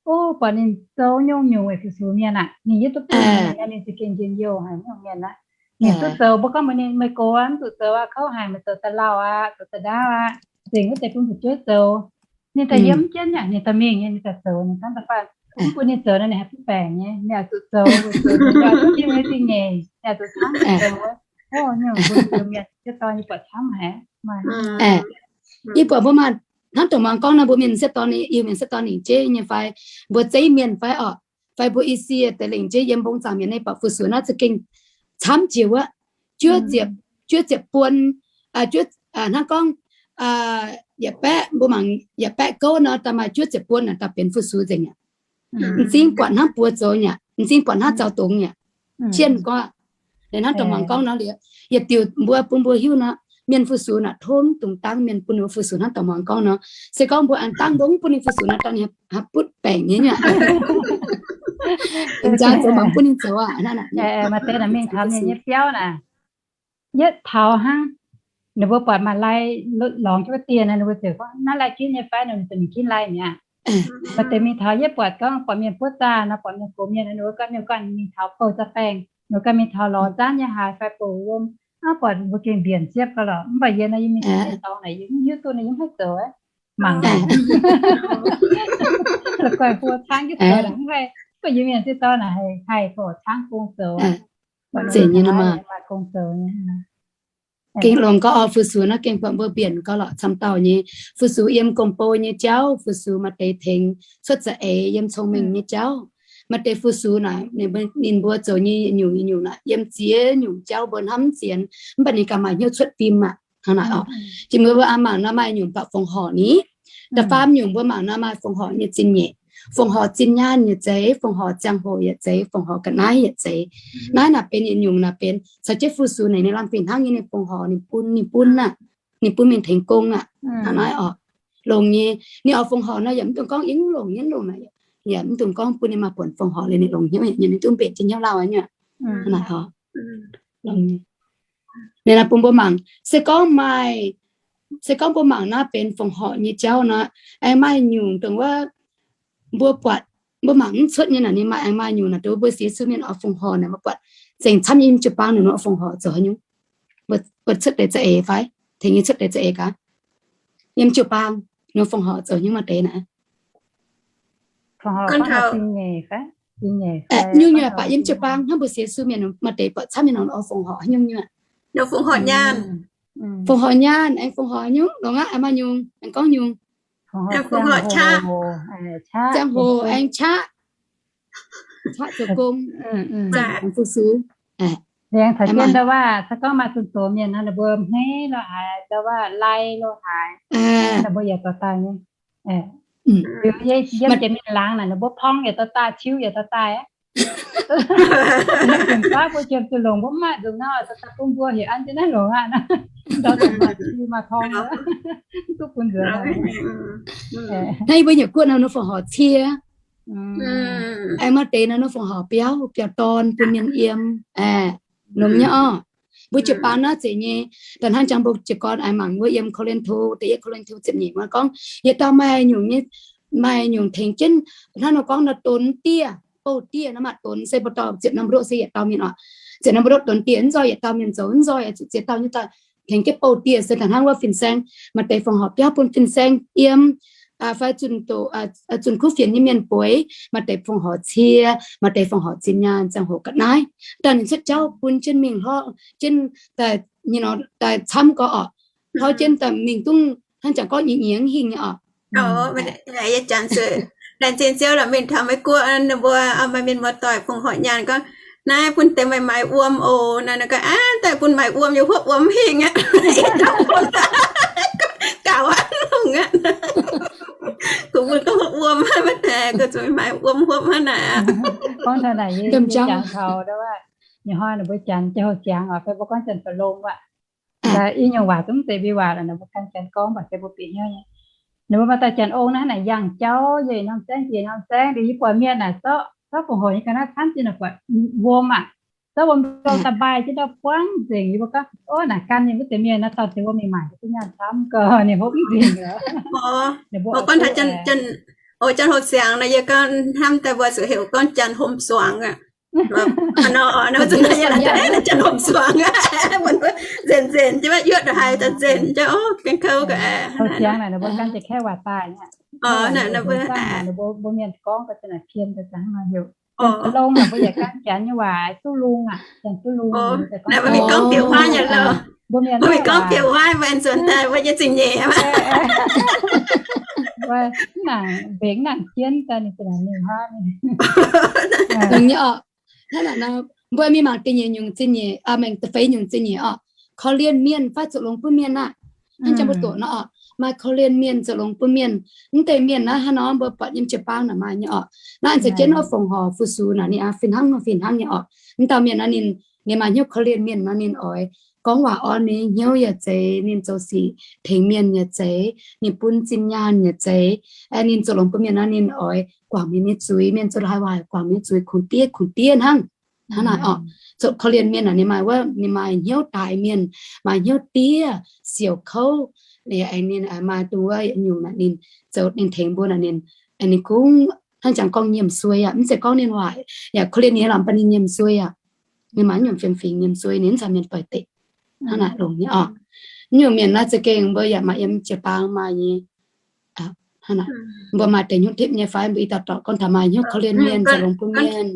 O, buatc ninh zoux nyungc-nyungc weic fu-sux mienh aqv. Ninh hiuv duqv bun mienh, ninh za'gengh njien-youh haic nyungc mienh aqv. Ninh duqv zoux, mbuo gorngv mbuox ninh, meih gox aqv, mv zuqc zoux aqv, kouv haic, meih zoux da'lauh aqv, zoux da'ndaauv aqv, zengc wuov deix bun fu'jueiv zoux. Ninh daaih yiem jienv yaac ninh daaih mingh nyei, ninh daaih zoux, ninh gorngv da'faanh mv bun ninh zoux nor, ninh haih butv baengc nyei. Ninh oix zuqc zoux, zuqc zoux, ninh oix zuqc Tin-Hungh nyei zingh nyeic, ninh oix zuqc camv zoux. O, nyungc mbuo mienh sieqv dorn nyei buatc camv haic. Yie buatc mbuo maaih hnangv dongh muangx gorngv nor, mbuo mienh sieqv dorn, Iu-Mienh sieqv dorn lingc jeiv nyei fai mbuo zeiv mienh fai orqc, fai mbuo Iu-Mienh deix lingc jeiv yiem mbong zaangc mienh nyei buatc fu-sux naaiv za'gengh camv jiex wuov. Juov ziepc, juov ziepc buon, hnangv gorngv yietc baeqv, mbuo mangc yietc baeqv gouv nor, da'maaih juov ziepc buon naaic daaih benx fu-sux nzengc aqv. M'zing buatc hnangv buoz zoux aqv, m'zing buatc hnangv zaux dongz aqv. Cien gorngv, hnangv dongh muangx gorngv nor, yietc diuc mbuo bun mbuo hiuv nor, mienh fu-sux naaic tov dungx dangv mienh bun ninh mbuo fu-sux hnangv dongh muangx gorngv nor. Se gorngv mbuo aengx dangv mbuo mv bun ninh fu-sux naaic, dangh ninh haih butv baengc nyei aqv. Jaa zoux mangc bun ninh zoux aqv. Maaih deix naaic mingh taux mienh nyei biauv naaic, yietv taux hnangv, ninh mbuo buatc maaih lai lorngx jienv wuov dieh nor, ninh mbuo ziouc gorngv, naaiv lai ginv nyei fai? Ninh mbuo ziouc mingh ginv lai mi'aqv. Maaih deix mingh taux, yie buatc gorngv buatc mienh buov zaah nor, buatc mienh gox mienh, ninh mbuo gorngv, mienh gorngv mingh taux bouh za'baengh, ninh mbuo gorngv mingh taux lorz zaanv nyei haaix fai bouh wuom. Aav, buatc mbuo gengh mbienc siepv gau lorqc. Mv baac yie nor, yie mingh taux mienh dorngx naaic, yie mv hiuv duqv nor, yie mv haih zoux aqv. Mangc, la'guaih hlo caangv jienv zoux naaic mv haih, mv baac yie mienh sieqv dorn naaic haih, haih gorx caangv gong zoux. Zeiz nyei nor, maaih gong zoux nyei. Gengh longx gau oc. Fu-sux naaiv gengh buatc mbuo mbienc gau lorqc camv dauh nyei. Fu-sux yiem gong-bou nyei jauv, fu-sux maaih deix tengx cuotv za'eix yiem cong-mengh nyei jauv. Maaih deix fu-sux naaic, ninh mbuo zoux nyei nyungc-nyungc naaic yiem ziex nyungc jauv mbuo hnamv mv sienx, mv baac ninh gauh maaih hnyouv cuotv fim aqv. Hnangv naaic oc. Jiex mbuo mbuo aa mangc nor maaih nyungc baac fongc horc ni. Da'faam nyungc mbuo mangc nor maaih fongc horc nyei zingh nyeic, fongc horc zinh nyaanh yaac zeiz, fongc horc ziangh hoc yaac zeiz, fongc horc ga'naaiv yaac zeiz. Naaiv naaic benx yietc nyungc naaic benx caux jienv fu-sux naaic ninh lamh fih hnangv nyei, ninh fongc horc ninh bun, ninh bun aqv, ninh bun mingh tengx gong aqv. Hnangv naaiv oc. Longx nyei, ninh oix fongc horc nor yaac mv dungx gorngv yie mv longc, yie mv longc naaic, yaac mv dungx gorngv bun ninh maaih buonc fongc horc liuz ninh longc hnyouv, ninh duqv mbenc jienv hnyouv lauh aqv nyei. Naaic oc. Ninh bun mbuo mangc, se gorngv maaih, se gorngv mbuo mangc naaiv benx fongc horc nyei jauv nor, aengx maaih nyungc dongh wuov mbuo buatc, mbuo mangc mv cuotv nyei naaic, ninh maaih, aengx maaih nyungc naaic dongh mbuo sienx Yesu mienh oix fongc horc naaic, mbuo buatc zengc camv yiem jiu-baang ninh oix fongc horc zoux haaix nyungc? Mbuo cuotv deix za'eix fai? Tengx yie cuotv deix za'eix gaax. Yiem jiu-baang ninh fongc horc zoux haaix nyungc maaih deix naaic? Nyungc-nyungc baac yiem jiu-baang hnangv mbuo sienx Yesu mienh maaih deix buatc camv mienh nor oix fongc horc haaix nyungc nyuoqc? Fongc horc nyaanh, aengx fongc horc haaix nyungc? Longx aqv, aengx maaih nyungc, aengx gorngv nyungc. Fongc horc qaqv, ziangh hoc aengx qaqv, qaqv zoux gong, aengx fu-sux. Liangx taux jienv ndau waac, se gorngv maaih zunh doz mienh nor, ninh mbuo hmeiv lo haaix, ndau waac lai lo haaix, ninh mbuo yaac dorh daaih nyei. Liuz yiem jiex mingh laangz naaic, ninh mbuo porng yaac dorh daaih, tiuv yaac dorh daaih. Baav mbuo jiem zuqc longc, mbuo mv maaih nzunc nor, se daaih bun mbuo heuc an jienv naaiv longc aqv. Ndau maaih tiuv maaih porng, duqv bun nzuonx. Hnangv yie mbuo nyei guoqv nor, ninh fongc horc cie. Aengx maaih deix nor, ninh fongc horc biauv, biauv-dorn bun mienh yiem. Longx nyei orqc. Mbuo jiu-baang naaiv zeiz nyei. Da'hnangv jangx mbuo jiez gorn aengx mangc wuov yiem Ko^lin^to, da'yietv Ko^lin^to ziepc nyeic wuov gorngv, yietc dauh maaih nyungc nyei, maaih nyungc tengx jienv, hnangv nor gorngv nor, donx dieh, bouh dieh nor, maaih donx se mbuo dorh ziepc norm ndoqv se yietc dauh mienh oc. Ziepc norm ndoqv donx dieh, mv nzoih yietc dauh mienh zoux, mv nzoih ziepc dauh nyei daaih tengx jienv bouh dieh se da'hnangv wuov fin-saeng, maaih deix fongc horc biauv bun fin-saeng yiem, fai zunh doqc, zunh kuv fienx nyei mienh bueix, maaih deix fongc horc cie, maaih deix fongc horc zinh nyaanh, ziangh hoc ga'naaiv. Daaih ninh cuotv jauv bun jienv mingh hlorqc jienv daaih, daaih camv gau orqc. Hlorqc jienv daaih mingh dungv hnangv jangx gorngv nyei, nyei hingh nyei orqc. Laengz zingh Ziouv lorqc, mingh taux Meiv Guoqv ninh mbuo maaih mienh muoz-doic fongc horc nyaanh gorngv, naaiv bun deix meih maaiz wuom oc. Naaiv gaax, aav, daaih bun maaiz wuom yaac huopv wuom hingh aqv. Gaux aqv, longx aqv. Kungx bun gorngv huopv wuom hnangv, maiv deix gorngv zuqc maaiz wuom huopv hnangv naaic. Gorngv taux naaic, yie jangx taux, ninh hnoi ninh mbuo janx jienv houh siangx oc, fai mbuo gorngv janx-ba'lom aqv. I nyungc waac zungv mv zeiz mbiv waac, ninh mbuo gan janx gorngv mv baac se mbuo bieqc hnyouv nyei. Ninh mbuo maaih dauh janx ong naaiv naaic yangh jauv yiem norm saengv, yiem norm saengv, liuz yie buatc mienh naaic zorqv, zorqv fongc horc nyei ga'naaiv camv jienv naaic buatc wuom aqv. Zorqv wuom ndau da'mbaaih jienv ndau buangv nzengc. Yie mbuo gorngv, ov, naaic gan ninh wuov deix mienh naaiv dauh deix wuom mingh maaic duqv nyaanh camv gau, ninh hopv nzengc. Janx houh siangx naaic, yie gorngv hnamv daaih mbuo zuqc heuc gorngv janx hom suangx aqv. Janx hom suangx, nzenc nzenc jienv, yuoqv ndongc haaix daaih nzenc jienv, ov, gan kouv ga'naaiv. Houh siangx naaic ninh mbuo gan jiex kaeqv waac daaih. Mbuo mienh gorngv ga'naaiv pien daaih hnangv nor heuc. Longx naaic mbuo yaac gan janx nyei waac, duqv lungh aqc, janx duqv lungh. Mbuo mienh gorngv bieqc huaav nyei lorqc. Mbuo mienh gorngv bieqc huaav, mbuo aengx nzuonx daaih mbuo nyei zingh nyeic. Mbenc nangc jienv daaih ninh za'gengh mingh huaav. Hnangv naaic nor, mbuo mingh mangc da'nyeic nyungc zingh nyeic, mengh da'feix nyungc zingh nyeic orqc. Korv-lienh mienh fai zoux longx bun mienh aqv. Hnangv jangx mbuo doqc nor orqc, maaih korv-lienh mienh zoux longx bun mienh. Mv deix mienh naaiv hnangv nor mbuo buatc yiem jiu-baang naaic maaih nyei orqc. Naaiv za'gengh nor fongc horc fu-sux naaic ninh aqv fih hnangv nor fih hnangv nyei orqc. Mv dauh mienh nor ninh, ninh maaih hnyouv korv-lienh mienh nor ninh oix gorngv waac orn ninh hnyouv yaac zeiz, ninh zoux sic tengx mienh yaac zeiz, ninh bun zinh nyaanh yaac zeiz, ninh zoux longx bun mienh nor ninh oix guangc mienh nyei zuiz, mienh zoux haaix waac guangc mienh nyei zuiz kungx diev kungx diev hnangv. Hnangv naaic oc. Zoux korv-lienh mienh naaic ninh maaih wuov, ninh maaih hnyouv daaix mienh, maaih hnyouv diev, siouc kouv, aengx ninh maaih dongh wuov nyungc naaic ninh zoux ninh tengx mbuo naaic ninh, ninh kungx hnangv jangx gorngv nyiemc suei aqv. Mv zeiz gorngv ninh waaic yaac korv-lienh ninh nyei lamz bun ninh nyiemc suei aqv. Ninh maaih nyungc fiem-fingx nyiemc suei ninh mv caux mienh doic deix. Hnangv naaic longx nyei oc. Nyungc mienh naaiv za'gengh mbuo yaac maaih yiem jiu-baang maaih nyei. Mbuo maaih deix hnyouv tipv nyei fai mbuo ih dauh dorc gorngv taux maaih hnyouv korv-lienh mienh, zoux longx bun mienh.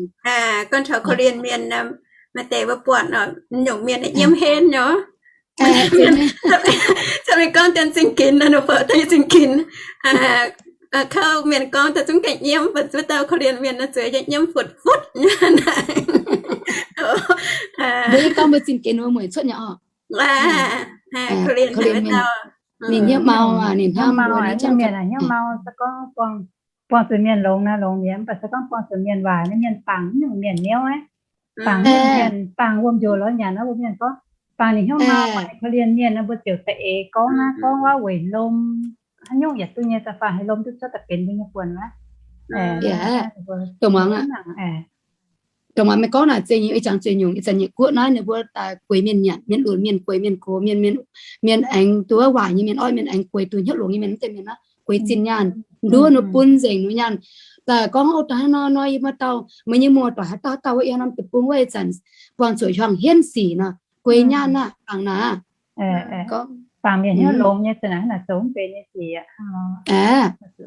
Gorngv taux korv-lienh mienh, maaih deix mbuo buatc nyungc mienh yiem henv nyei. Mienh gorngv dien zingh ginx, ninh mbuo dien zingh ginx. Kouv mienh gorngv daaih zungv ganh nyiemv, mbuo dauh korv-lienh mienh naaiv zueiz yaac nyiemv futv futv nyei. Mbuo gorngv mbuo zingh ginx mbuo mueic cuotv nyei oc. Ninh hnyouv mau, ninh hnyouv mau, mienh hnyouv mau, se gorngv buangh zuqc mienh longx naaiv longx mienh, mv baac se gorngv buangh zuqc mienh waaic naaiv mienh bangc nyungc mienh niouv aqv. Bangc mienh, bangc wuom njoux lorz nyanc naaiv wuom mienh gorngv, bangc ninh hnyouv mau, korv-lienh mienh naaiv mbuo ziouc da'eix gorngv naaiv gorngv wuov weic lomh haaix nyungc yietc duqv nyei da'faanh haaix lomh duqv cuotv daaih benx mbuo nyei buonc aqv. Dongh muangx meih gorngv naaic zeiz nyei, ih zanc zuqc nyungc ih zanc nyei guoqv naaiv ninh mbuo daaih gueix mienh nyanc, mienh lunx mienh, gueix mienh gox mienh, mienh aengx duqv waaic nyei mienh, oix mienh aengx gueix duqv hnyouv longx nyei mienh, mv zeiz mienh naaiv gueix zinh nyaanh, nduov ninh bun nzengc ninh nyaanh. Daaih gorngv, Ov, daaih haaix nor nor yie muoz-dauh, meih nyei muoz-doic haaix dauh haaix dauh wuov, yie norm deic-bung wuov ih zanc buangh zuqc hiuang hienv sic nor, gueix nyaanh aqv, bangc naaic. Bangc mienh hnyouv longx nyei, za'naaic naaic zoux mv benx nyei sic.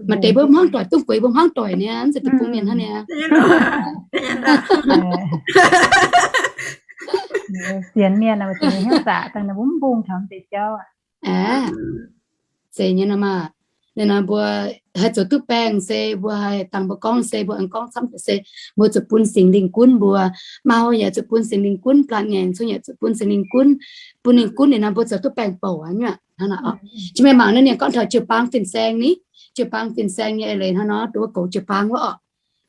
Maaih deix mbuo hmuangv doic dongh gueix mbuo hmuangv doic niaa, mv zeiz deic-bung mienh hnangv niaa. Sienx mienh mbuo hnyouv zaqc daaih mbuo mv mbungh taux deix jauv aqv. Zeiz nyei nor maah. Ninh nor mbuo haih zoux duqv baengh se mbuo haih dangh mbuo gorngv se mbuo aengx gorngv camv deix se mbuo zuqc bun Singx Lingh gunv mbuo. Mau yaac zuqc bun Singx Lingh gunv, blatc ngaengc cong yaac zuqc bun Singx Lingh gunv. Bun ninh gunv ninh nor mbuo zoux duqv baengh bouc aqv nyuoqc. Hnangv naaic oc. Jiex mienh mangc naaiv ninh gorngv taux jiu-baang fin-saeng ni, jiu-baang fin-saeng nyei eix leiz hnangv nor, dongh wuov goux jiu-baang wuov oc.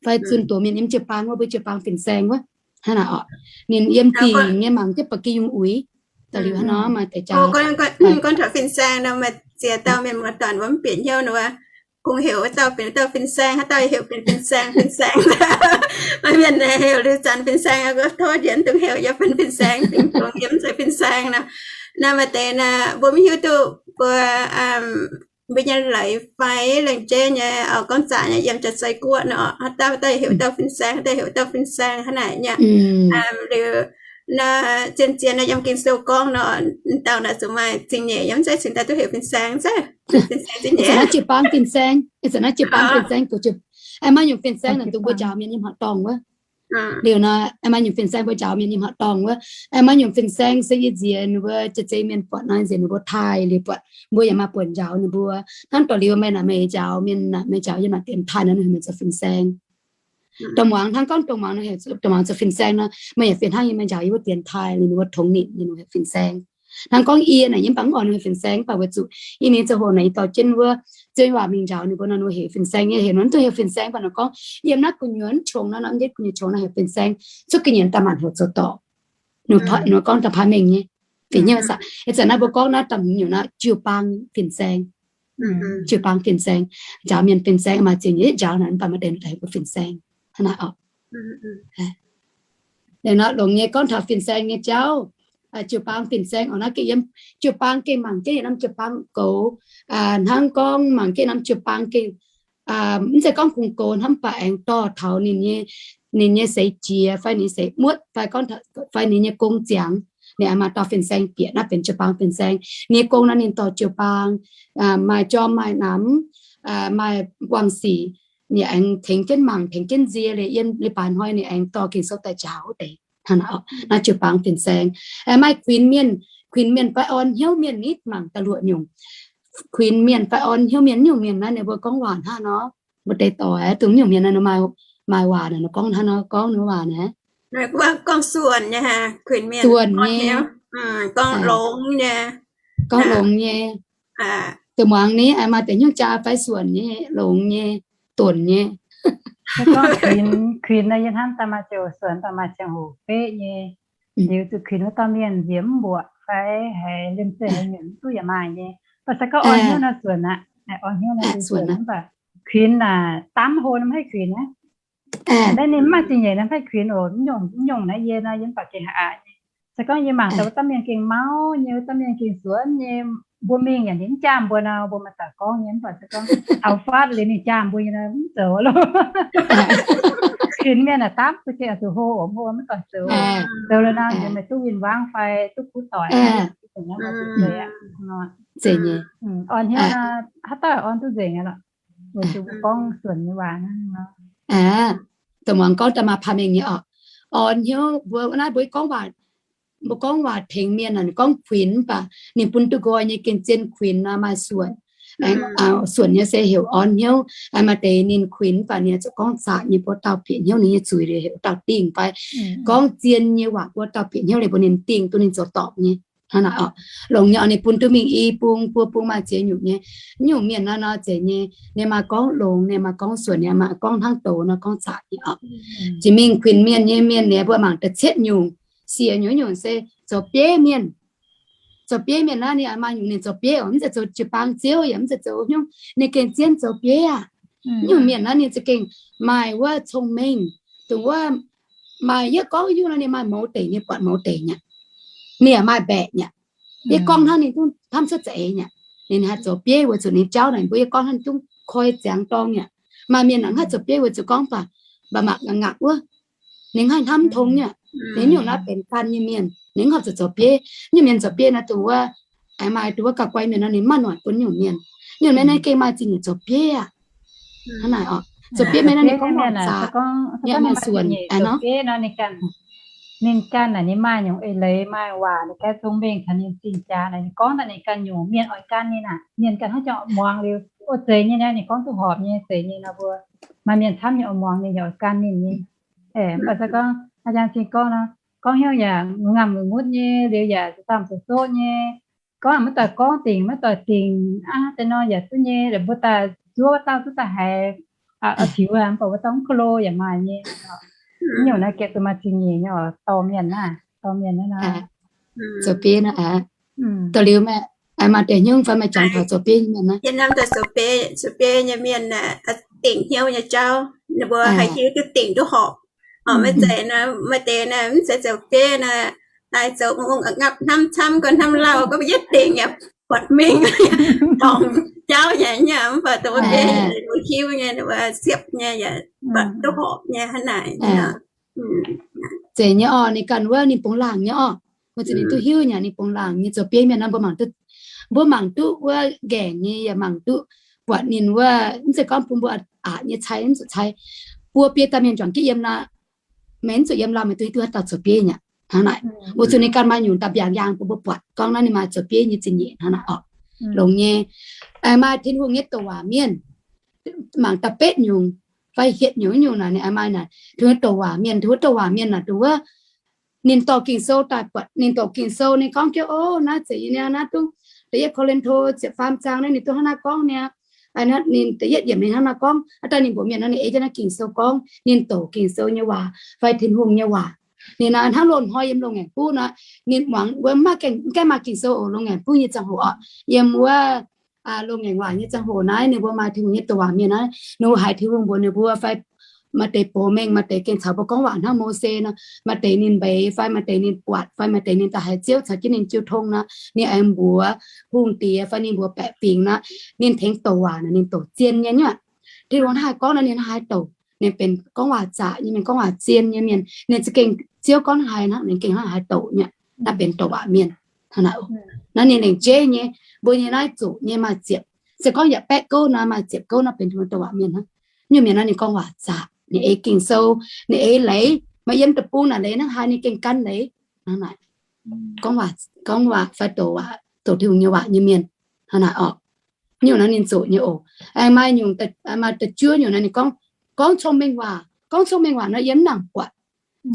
Fai zunh doz mienh yiem jiu-baang wuov, mbuo jiu-baang fin-saeng wuov. Hnangv naaic oc. Ninh yiem dingc nyei mangc jienv ba'gi yungh uix. Da'liuz hnangv nor maaih deix jaax. Gorngv taux fin-saeng nor, maaih ziex dauh mienh muoz-doic wuov mv bieqc hnyouv nor, kungx heuc wuov dauh benx dauh fin-saeng, haaix dauh heuc benx fin-saeng, fin-saeng. Maaih mienh heuc liuz zanc fin-saeng, tov njiec dungx heuc yie benx fin-saeng, dingc dungx yie mv zeiz fin-saeng nor. Naaiv maaih deix naaic mbuo mv hiuv duqv mbuo, mbuo nyei leiz fai laengz jeiv nyei, gorngv zaqc nyei yiem jaax-zei guoqv nor, haaix dauh daaih heuc dauh fin-saeng, haaix dauh heuc dauh fin-saeng hnangv naaic nyei. Liuz naaiv zien-zien naaiv yiem Ging-Sou gorngv nor, dauh naaic zuqc maaih zingh nyeic yiem, mv zeiz cingx daaih duqv heuc fin-saeng, mv zeiz fin-saeng zingh nyeic. Naaiv jiu-baang fin-saeng, ih zanc naaiv jiu-baang fin-saeng, maiv nyungc fin-saeng naaic dongh mbuo njaaux mienh nyei hmuangx-dorngh wuov. Liuz nor, maiv nyungc fin-saeng mbuo njaaux mienh nyei hmuangx-dorngh wuov. Maiv nyungc fin-saeng se yie nziex ninh mbuo jiex zei mienh buatc nor, nziex ninh mbuo taaih liuz buatc mbuo yaac maaih buonc njaaux ninh mbuo. Hnangv dongh liuz meih naaic meih njaaux mienh naaic, meih njaaux yie maaih dienx taaih nor, ninh heuc meih zoux fin-saeng. Dongh muangx hnangv gorngv dongh muangx, dongh muangx zoux fin-saeng nor, meih yaac fih hnangv yie, meih njaaux yie wuov dienx taaih, ninh mbuo tongx ninh, ninh heuc fin-saeng. Hnangv gorngv yie naaic yie mv baac mv oix ninh heuc fin-saeng, mv baac weic zuqc yie mingh ziangh hoc naaic yie dorh jienv wuov zueiz waac mingh njaaux ninh mbuo nor, ninh mbuo heuc fin-saeng nyei. Heuc nor mv duqv heuc fin-saeng, mv baac nor gorngv yiem naaiv gu'nyuoz mv qongx nor, mv yiem gu'nyuoz qongx nor heuc fin-saeng. Cuotv ga'nyiec daaih maanc hoc zoux dorngc. Ninh gorngv daaih paaiv mengh nyei. Fih hnangv ih zanc naaiv mbuo gorngv naaiv dangh nyungc naaiv jiu-baang fin-saeng. Jiu-baang fin-saeng, njaaux mienh fin-saeng, maaih ziex nyeic njaaux naaic mv baac maaih deix daaih mbuo fin-saeng. Hnangv naaic oc. Naaiv nor longx nyei gorngv taux fin-saeng nyei jauv. Jiu-baang fin-saeng oc, naaiv gengh yiem jiu-baang gengh mangc jienv yietc norm jiu-baang goux. Hnangv gorngv mangc jienv norm jiu-baang gengh mv zeiz gorngv kungx goux hnangv, mv baac aengx dorh taux ninh nyei, ninh nyei seix jiex fai ninh seix muotv fai gorngv fai ninh nyei gong ziangx, ninh aengx maaih dauh fin-saeng bieqc, naaiv benx jiu-baang fin-saeng. Ninh nyei gong nor ninh dorh jiu-baang, maaih jorm maaih namx, maaih buangh sic, ninh aengx tengx jienv mangc tengx jienv nzie liuz, yiem leiz-baaix hnoi ninh aengx dorh Ging-Sou daaih njaaux wuov deix. Hnangv naaiv oc, naaiv jiu-baang fin-saeng. Maaih kuinx mienh, kuinx mienh fai orn hnyouv mienh ni, mangc da'luoqc nyungc. Kuinx mienh fai orn hnyouv mienh, nyungc mienh naaiv ninh mbuo gorngv waac hnangv nor, mbuo deix doic dongh nyungc mienh naaiv maaih waac naaic, gorngv hnangv nor, gorngv ninh waac naaic. Gorngv suonc nyei, kuinx mienh suonc nyei, gorngv longx nyei, gorngv longx nyei. Dongh muangx ni, maaih deix hnyouv jaa fai suonc nyei, longx nyei, donx nyei. Gorngv kuinx, kuinx naaiv yie hnamv daaih maaih ziangh hoc suonc, daaih maaih ziangh hoc beqv nyei. Liuz zuqc kuinx wuov dauh mienh nziex mv mbuoqc fai haiz liemh zeih haiz nyunc mv duqv yaac maaih nyei. Mv baac se gorngv orn hnyouv naaiv suonc aqv, orn hnyouv naaiv suonc mv baac kuinx naaic, daamv hlo mv haih kuinx aqv. Naaiv ninh mv maaih zingh nyeic naaiv, mv haih kuinx oc. Mv nyungc, mv nyungc naaiv yie nor, yie mv baac gengh haiz aqc nyei. Se gorngv yie mangc daaih wuov dauh mienh gengh mauv nyei, wuov dauh mienh gengh zuonx nyei, mbuo mingh yaac ninh mv jaam mbuo nor, mbuo maaih daaih gorngv nyei, mv baac se gorngv taux faatv liuz ninh jaam mbuo nyei nor, mv zoux loh. Kuinx mienh naaic dapv, mbuo gengh zuqc hlo oc, mv hlo mv doic zoux. Zoux liuz nor, meih duqv win-wangv fai duqv kuv doic. Orn hnyouv nor, haaix dauh orn duqv nzengc aqv lorqc. Weic zuqc mbuo gorngv suonc nyei waac naaiv nor. Dongh muangx gorngv daaih maaih paav mengh nyei oc. Orn hnyouv mbuo naaiv mbuo gorngv waac, mbuo gorngv waac tengx mienh naaic, gorngv kuinx mv baac ninh bun duqv nqoi nyei gengh zien kuinx nor maaih suonc. Suonc nyei se heuc orn hnyouv. Maaih deix ninh kuinx mv baac ninh zuqc gorngv zaqc nyei, mbuo dauh bieqc hnyouv ninh nyei zuiz liuz heuc dauh dingh fai gorngv zien nyei waac, mbuo dauh bieqc hnyouv liuz mbuo ninh dingh duqv ninh zoux dorngc nyei. Hnangv naaic oc. Longx nyei oc, ninh bun duqv mingh i bung buo bung maaih ziex nyungc nyei. Nyungc mienh naaiv nor zeiz nyei, ninh maaih gorngv longx, ninh maaih gorngv suonc, ninh maaih gorngv hnangv douz nor gorngv zaqc nyei oc. Jiex mingh kuinx mienh nyei mienh ninh mbuo mangc da'cietv nyungc, siec nyungc, nyungc se zoux bieiv mienh. Zoux bieiv mienh naaiv ninh maaih nyungc ninh zoux bieiv oc, mv zeiz zoux jiu-baang ziouv yaac mv zeiz zoux hnyouv, ninh gengh zien zoux bieiv aqv. Nyungc mienh naaiv ninh za'gengh maaih wuov cong-mengh, dongh wuov maaih yietv gorngv hiuv nor ninh maaih mouz deic, ninh buatc mouz deic nyei. Ninh yaac maaih mbaeqc nyei. Yietv gorngv hnangv ninh zungv hnamv cuotv za'eix nyei. Ninh haih zoux bieiv weic zuqc ninh jauv naaic mbuo yietv gorngv hnangv ninh zungv koi ziangx dorng nyei. Maaih mienh naaic haih zoux bieiv weic zuqc gorngv baac mba'maah ngangx wuov, ninh haih hnamv tong nyei. Ninh nyungc naaiv benx gan nyei mienh, ninh mv horpc zuqc zoux bieiv. Nyungc mienh zoux bieiv naaiv dongh wuov, aengx maaih dongh wuov gauh guai mienh nor ninh maiv noic bun nyungc mienh. Nyungc mienh naaiv gengh maaih zingh nyeic zoux bieiv aqv. Hnangv naaic oc, zoux bieiv mienh naaiv ninh gorngv mienh aqv, maaih suonc aqv nor. Ninh ganh naaic ninh maaih nyungc eix leiz, maaih waac ninh ganh cong-mengh taux ninh zingh jaax naaic, ninh gorngv daaih ninh ganh nyungc, mienh oix gan ninh aqv. Mienh ganh hnangv jangx oix muangx liuz, o, zeiz nyei naaiv, ninh gorngv duqv horpc nyei, zeiz nyei nor mbuo maaih mienh camv nyei oix muangx ninh yaac oix gan ninh nyei. Mv baac se gorngv a'jang cing gorngv nor, gorngv hnyouv yaac ngaamv mutv nyei, liuz yaac zuqc damh zuqc soqv nyei. Gorngv maiv doic gorngv dingc, maiv doic dingc aqv, deix nor yaac duqv nyei. Mbuo daaih zuov wuov dauh duqv daaih haiz oix tiux aqv, mv baac wuov dauh mv ko lo yaac maaih nyei. Mv nyungc naaiv gengh zuqc maaih zingh nyeic nyei oc, dorh mienh naaiv, dorh mienh naaiv nor. Zoux bieiv naaiv aqv. Da'liuz maaih deix hnyouv fai maaih jangx taux zoux bieiv nyei mienh naaiv. Zoux bieiv nyei mienh dingc hnyouv nyei jauv, ninh mbuo haih hiuv duqv dingc duqv horpc. Maiv zeiz, maaih deix naaiv mv zeiz zoux bieiv naaiv, daaih zoux ngapv hnamv camv, gorngv hnamv lauh gorngv yietv dingc yaac buatc mingh, dorngc jauv nyei, mv baac dongh bieiv ninh mbuo hiuv nyei, ninh mbuo siepv nyei yaac buatc duqv horpc nyei hnangv naaic. Zeiz nyei oc, ninh ganh wuov ninh bungx laangc nyei oc. Weic zuqc ninh duqv hiuv nyei, ninh bungx laangc nyei. Zoux bieiv mienh naaiv mbuo mangc duqv, mbuo mangc duqv wuov nqaengc nyei, yaac mangc duqv buatc ninh wuov, mv zeiz gorngv bun mbuo aqc nyei cai, mv zuqc cai. Buo biei dauh mienh juangc jienv yiem nor, meih mv zuqc yiem lauh, meih duqv hiuv duqv haaix dauh zoux bieiv nyei. Hnangv naaic, weic zuqc ninh ganh maaih nyungc da'mbiaangc yaangh bun mbuo buatc gorngv naaiv ninh maaih zoux bieiv nyei zingh nyeic hnangv naaic oc. Longx nyei. Maaih Tin-Hungh nyei douc waac mienh, mangc da'betv nyungc fai hietc nyungc nyungc naaic, ninh maaih naaic, Tin-Hungh douc waac mienh, Tin-Hungh douc waac mienh naaic dongh wuov ninh dorh Ging-Sou daaih buatc, ninh doqc Ging-Sou, ninh gorngv jienv, o, naaiv zeiz nyei niaa, naaiv dongh da'yietv Ko^lin^to ziepc faam zaang naaiv ninh dongh hnangv naaiv gorngv niaa. Ninh da'yietv yiemc ninh hnangv naaiv gorngv. Aa, daaih ninh mbuox mienh nor ninh ei jienv naaiv Ging-Sou gorngv, ninh doqc Ging-Sou nyei waac fai Tin-Hungh nyei waac. Ninh naaiv hnangv loz-hnoi yiem loz-ngaengc buv nor, ninh muangx wuov maiv gaengh, mv gaengh maaih Ging-Sou oc, loz-ngaengc buv nyei ziangh hoc oc, yiem wuov loz-ngaengc waac nyei ziangh hoc naaiv, ninh mbuo maaih Tin-Hungh nyei douc waac mienh naaiv, ninh mbuo haiz Tin-Hungh mbuox ninh mbuo fai maaih deix box mengh, maaih deix gengh caux mbuo gorngv waac hnangv Mose nor, maaih deix ninh mbeix fai maaih deix ninh buatc fai maaih deix ninh daaih haiz Ziouv caux jienv ninh jiu tong nor, ninh aengx mbuox hungh diex fai ninh mbuox baeqc fingx nor, ninh tengx douc waac naaic ninh douc zien nyei nyuoqc. Tin-Hungh hnangv haaix gorngv nor ninh hnangv haaix douc. Ninh benx gorngv waac zaqc nyei mienh, gorngv waac zien nyei mienh. Ninh za'gengh Ziouv gorngv hnangv haaix nor ninh gengh hnangv haaix douc nyei. Naaiv benx douc waac mienh. Naaiv ninh lengc jeiv nyei, mbuo nyei naaiv zuqc nyei maaih ziepc. Se gorngv yaac baeqv gouv nor maaih ziepc gouv nor benx douc waac mienh hnangv. Nyungc mienh nor ninh gorngv waac zaqc, ninh ei Ging-Sou, ninh ei leiz, maaih yiem deic-bung naaic leiz hnangv haaix ninh gengh gan leiz. Hnangv naaic, gorngv waac, gorngv waac fai douc waac, douc Tin-Hungh nyei waac nyei mienh. Hnangv naaic oc. Nyungc naaiv ninh zoqc nyei oc. Aengx maaih nyungc, maaih da'juov nyungc naaiv ninh gorngv, gorngv cong-mengh waac, gorngv cong-mengh waac nor yiem mv nangc buatc.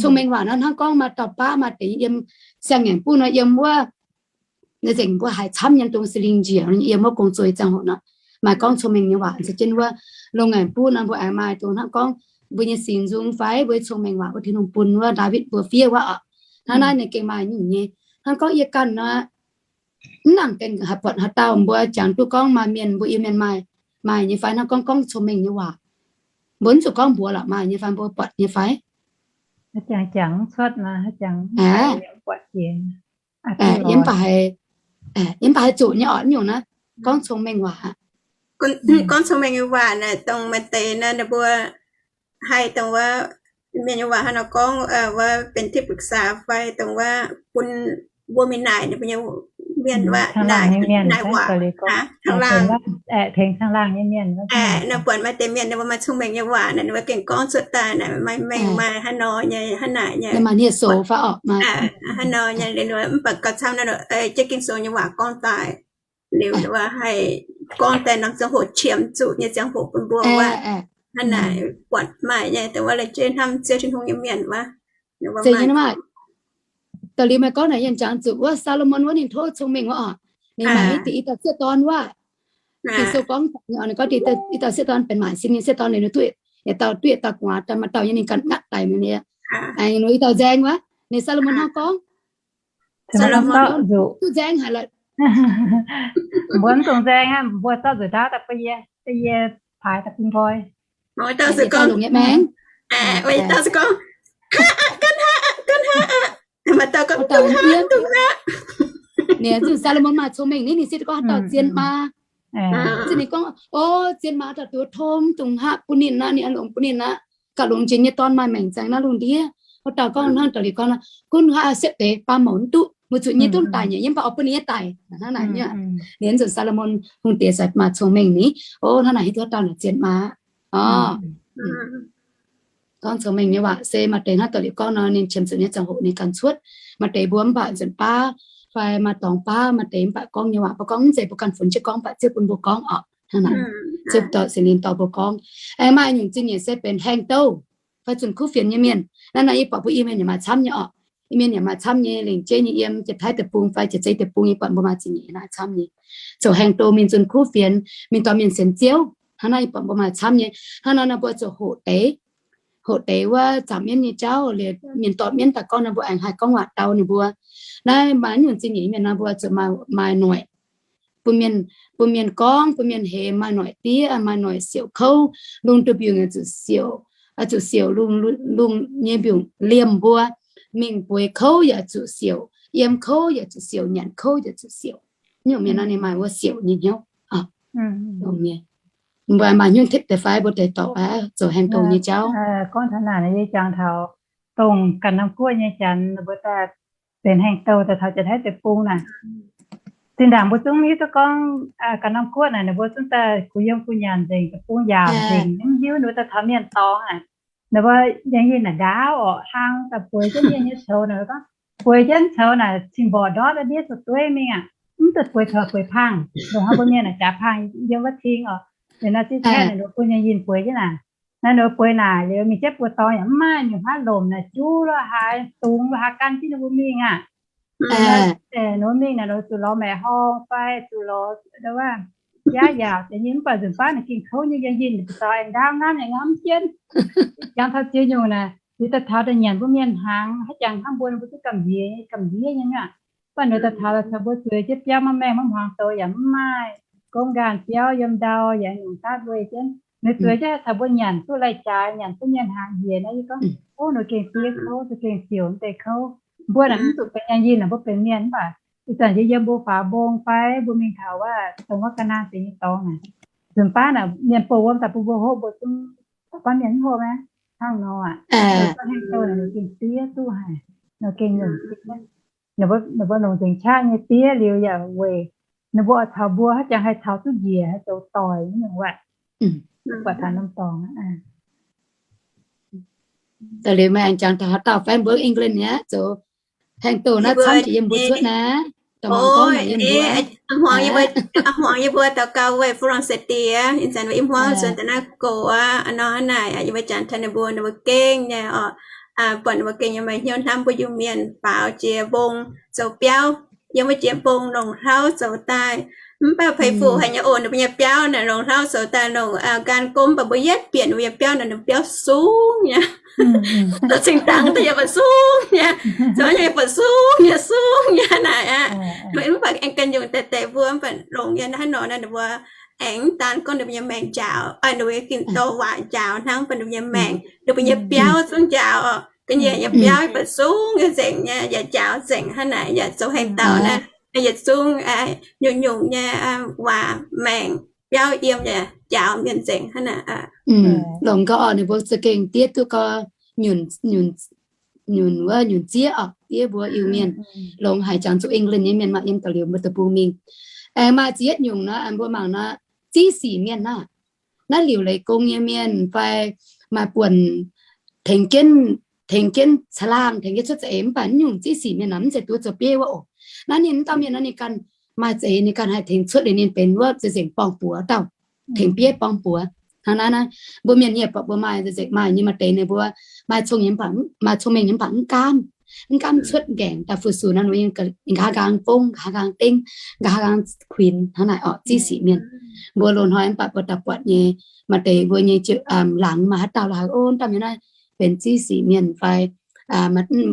Cong-mengh waac nor hnangv gorngv maaih dauh baav maaih deix yiem siang-ngaengc buv nor yiem wuov, nzengc mbuo haiz camv nyei dongh Singx Lingh njiec yiem wuov gong-zoh nyei ziangh hoc nor, maaih gorngv cong-mengh nyei waac se jienv wuov. Loz-ngaengc buv nor mbuo aengx maaih dongh hnangv gorngv mbuo nyei singx nzung fai mbuo nyei cong-mengh waac wuov Tin-Hungh bun wuov Ndaawitv mbuo fiev wuov oc. Hnangv naaiv ninh gengh maaih nyungc nyei. Hnangv gorngv yie ganh nor, mv nangc gengh haaix buatc haaix dauh mbuo jangx duqv gorngv maaih mienh mbuo Iu-Mienh maaih, maaih nyei fai hnangv gorngv gorngv cong-mengh nyei waac. Mbuo mv zuqc gorngv mbuox lorqc, maaih nyei fai mbuo buatc nyei fai? Yie mv baac haiz, yie mv baac haiz zuqc nyei orqc, nyungc naaiv gorngv cong-mengh waac. Gorngv cong-mengh nyei waac naaic, dongh maaih deix naaiv ninh mbuo haih dongh wuov mienh nyei waac hnangv nor gorngv, wuov benx ที่ปรึกษา fai dongh wuov bun mbuo mingh naaic ninh mbuo nyei mienh waac, naaic waac, tengx caangh laangh nyei mienh. Naaiv buatc maaih deix mienh ninh mbuo maaih cong-mengh nyei waac naaic, ninh mbuo gengh gorngv cuotv daaih naaic, maaih mengh maaih hnangv nor nyei, hnangv naaic nyei, maaih nie-sou fai orqc, hnangv nor nyei. Ninh mbuo mv baac gauh camv naaiv, jienv Ging-Sou nyei waac gorngv daaih liuz, ninh mbuo haih gorngv daaih norm ziangh hoc qiemx zuqc nyei ziangh hoc bun mbuo wuov, hnangv naaic buatc maaih nyei dongh wuov laengz zingh hnamv Ziouv Tin-Hungh nyei mienh wuov. Da'liuz meih gorngv naaic yienh jangx zuqc wuov Saa^lo^morn wuov ninh tov cong-mengh wuov orqc, ninh maaih i dauh sieqv dorn wuov. Ging-Sou gorngv, ninh gorngv i dauh sieqv dorn benx maaic sin nyei sieqv dorn liuz, ninh duqv yietc dauh, duqv yietc dauh gu'nguaaz, daaih maaih dauh nyei ninh ganh ngatv daic mi'aqv. Ninh i dauh nzaeng wuov, ninh Saa^lo^morn hnangv gorngv, duqv nzaeng haic lorqc. Mbuo mv dungx nzaeng aqv, mbuo zorqv nzuqc ndaauv daaih bun yie, bun yie paaix daaih bun nqoi. Dauh se gorngv longc nyei maengx, maaih dauh gorngv, Ninh zuqc Saa^lo^morn maaih cong-mengh ni, ninh se gorngv haaix dauh zien maa. Se ninh gorngv, o, zien maa dauh duqv tov, mv dungx hapv bun ninh aqv, ninh longx bun ninh aqv. Gauh longx jiex nyei dorn maaih maengc zaeng naaiv lungh ndiev. Wuov dauh gorngv hnangv da'liuz gorngv, gunv haaix siepv deix baan mouc mv duqv, weic zuqc nyei duqv daic nyei, yie mv baac oix bun ninh nyei daic hnangv naaic nyei. Ninh zuqc Saa^lo^morn hungh diex se maaih cong-mengh ni. O, hnangv naaic hiuv duqv wuov dauh naaic zien maa. O, gorngv cong-mengh nyei waac se maaih deix hnangv da'liuz gorngv nor, ninh qiemx zuqc nyei ziangh hoc ninh ganh cuotv. Maaih deix mbuo mv baac nzunc baav fai maaih dorngx baav, maaih deix mv baac gorngv nyei waac mbuo gorngv mv zeiz mbuo ganh funx jienv gorngv, mv baac Ziouv bun mbuo gorngv orqc. Hnangv naaic, Ziouv dorh Singx Lingh dorh mbuo gorngv. Aengx maaih nyungc zingh nyeic se benx haengh douh fai zunh kuv fienx nyei mienh. Naaiv nor yie buatc mbuo Iu-Mienh yaac maaih camv nyei orqc. Iu-Mienh yaac maaih camv nyei, lingc jeiv nyei yiem Janx-Taiv deic-bung fai Janx-Zei deic-bung yie buatc mbuo maaih zingh nyeic naaiv camv nyei. Zoux haengh douh mingh zunh kuv fienx, mingh dorh mienh sienx Ziouv. Hnangv naaiv yie buatc mbuo maaih camv nyei. Hnangv nor nor mbuo zoux hoqc deix, hoqc deix wuov zaangc mienv nyei jauv, liuz mienh dorh mienv daaih gorngv nor mbuo aengx haih gorngv waac dau ninh mbuo. Naaiv maaih nyungc zingh nyeic mienh nor mbuo zuqc maaih noic, bun mienh, bun mienh gorngv, bun mienh hemx, maaih noic diev, maaih noic siouc kouv, lungh duih mbiungc yaac zuqc siouc, zuqc siouc lungh, lungh nyei mbiungc liemh mbuo, mingh bueix kouv yaac zuqc siouc, yiem kouv yaac zuqc siouc, nyanc kouv yaac zuqc siouc. Nyungc mienh nor ninh maaih wuov siouc nyei hnyouv. Mbuo maaih hnyouv tipv deix fai mbuo deix dorc zoux haengh douh nyei jauv. Gorngv taux naaic yie jangx taux dongh ganh norm guoqv nyei janx ninh mbuo daaih benx haengh douh daaih taux Janx-Taiv deic-bung naaic. Zinh ndaangc mbuo zungv hiuv duqv gorngv ganh norm guoqv naaic ninh mbuo zungv daaih kuh yiem kuh nyanc nzengc, deic-bung yaauc nzengc, mv hiuv ninh mbuo daaih taux mienh dorngx naaic. Ninh mbuo yangh yinh naaic ndaauv orqc, hlang daaih bueix jienv mienh nyei coux naaic, gorngv bueix jienv coux naaic cing-mborqc ndortv ndiev zuqc dueiv mingh aqv. Mv zuqc bueix coux bueix pangh, ndongc hnoi mbuo mienh naaic jaax pangh yiem wuov ting orqc. Liuz nor ziex kaeqv naaic ninh mbuo bun yangh yinh bueix jienv naaic. Naaiv ninh mbuo bueix naaic liuz mingh jienv buoz dorngx yaac mv maaih nyungc haaix lomc naaic juv lo haaix, dungz lo haaix gan jienv ninh mbuo mingh aqv. Ninh mbuo mingh naaic zuqc lorz maengc horngh fai zuqc lorz wuov jaav yaauc deix nyei, mv baac nzunc baav naaic gengh kouv nyei, yangh yinh ninh mbuo dorh aengx ndaauv ngamv nyei ngamv jienv. Jangx taux ziex nyungc naaic, liuz daaih taux daaih nyanc mbuo mienh hnaangx, haaix jangx hnangv mbuo, mbuo duqv gamh nziex, gamh nziex nyei mi'aqv. Mv baac ninh daaih taux laaix caux mbuo zueiz jienv biauv maiv maengh maiv hmuangx zoux yaac mv maaih, gong nqaanh biauv yiem ndau yaac nyungc daav luei jienv. Ninh zueiz jienv caux mbuo nyanc duqv lai-jaaix, nyanc duqv mienh hnaangx njiec naaiv, yie gorngv, ov, ninh gengh diev kouv, za'gengh siouc deix kouv. Mbuo naaic mv zuqc benx yangh yinh naaic mbuo benx mienh mv baac ih zanc yie yiem mbuo faaux mbong fai mbuo mingh taux wuov dongh wuov ga'naaiv deix nyei dorngx naaic, nzunc baav naaic mienh bouh wuom daaih bun mbuo hopv, mbuo zungv da'faanh mienh mv hopv aqv. Hnangv nor aqc, ninh gengh diev duqv haic, ninh gengh nyungc diev. Ninh mbuo longc nzengc qaqv nyei diev liuz yaac weic ninh mbuo oix caux mbuo haaix jangx haih caux duqv njiec, haih zoux doic nyungc aqv. Buatc taux norm dorngx. Da'liuz meih aengx jangx taux haaix dauh fai mbuo England nyei zoux haengh douh naaiv camv jiex yiem mbuo cuotv naaiv. Hmuangx yie mbuo daux gaux weic Fu-Lan Se-Diex, ih zanc weic i hmuangv zuonx daaih naaiv gox aqv, nor hnangv naaic yie mbuo jangx taux ninh mbuo, ninh mbuo gengh nyei orqc. Buatc ninh mbuo gengh nyei maaih hnyouv hnamv mbuo Iu-Mienh, faaux jiex mbong zoux biauv, yiem wuov jiex mbong longc hlauv zoux daaih. Mv baac peix fuc haic nyei oc, ninh mbuo nyei biauv naaic longc hlauv zoux daaih longc nqaan gomv, mv baac mbuo yietv bieqc ninh mbuo nyei biauv naaic, ninh biauv sung nyei. Zoux cingx dangx daaih yaac mv sung nyei, zoux nyei yaac mv sung nyei, sung nyei naaic aqv. Mv baac aengx ganh nyungc deix deix mbuo mv baac longc nyei hnangv nor naaic ninh mbuo aengx mv daan gorngv ninh mbuo nyei maengc njaaux, ninh mbuo nyei gin-douz waac njaaux hnangv, mv baac ninh mbuo nyei maengc, ninh mbuo nyei biauv zungv njaaux oc. Ga'nyiec nyei biauv yaac baac sung nyei, nzengc nyei, yaac njaaux nzengc hnangv naaic, yaac zoux haaix dauh naaiv, yietc zungv nyungc-nyungc nyei waac maengc biauv yiem yaac njaaux mienh nzengc hnangv naaic. Longc gau oc, ninh mbuo za'gengh diev duqv gau, nyunc wuov nyunc zieqv oc, diev mbuo Iu-Mienh. Longc haic jangx zuqc England nyei mienh maaih yiem da'liuz mbuo deic-bung mingh. Aengx maaih zieqv nyungc nor, mbuo mangc nor, zieqv sic mienh naaiv, naaiv liuc leiz gong nyei mienh fai maaih buonc tengx jienv, tengx jienv caangh laangh, tengx jienv cuotv za'eix, mv baac naaiv nyungc zieqv sic mienh naaic mv zeiz duqv zoux bieiv wuov oc. Naaiv ninh mv dauh mienh nor ninh ganh maaih za'eix ninh ganh haih tengx cuotv liuz ninh benx wuov za'eix nzengc borngz-buoz dauh, tengx bieiv borngz-buoz. Hnangv naaiv naaiv, mbuo mienh nyei buatc mbuo maaih za'eix maaih nyei maaih deix ninh mbuo maaih cong-mengh nyei mv baac mv gaamv, mv gaamv cuotv ngaengc daaih fu-sux nor, nqa'haav nqaang fongv, nqa'haav nqaang dengv, nqa'haav nqaang kuinx hnangv naaic orqc, zieqv sic mienh. Mbuo loz-hnoi mv baac mbuo daaih buatc nyei maaih deix mbuo nyei laangz maaih haaix dauh lorqc, o, dauh mienh naaiv benx zieqv sic mienh fai,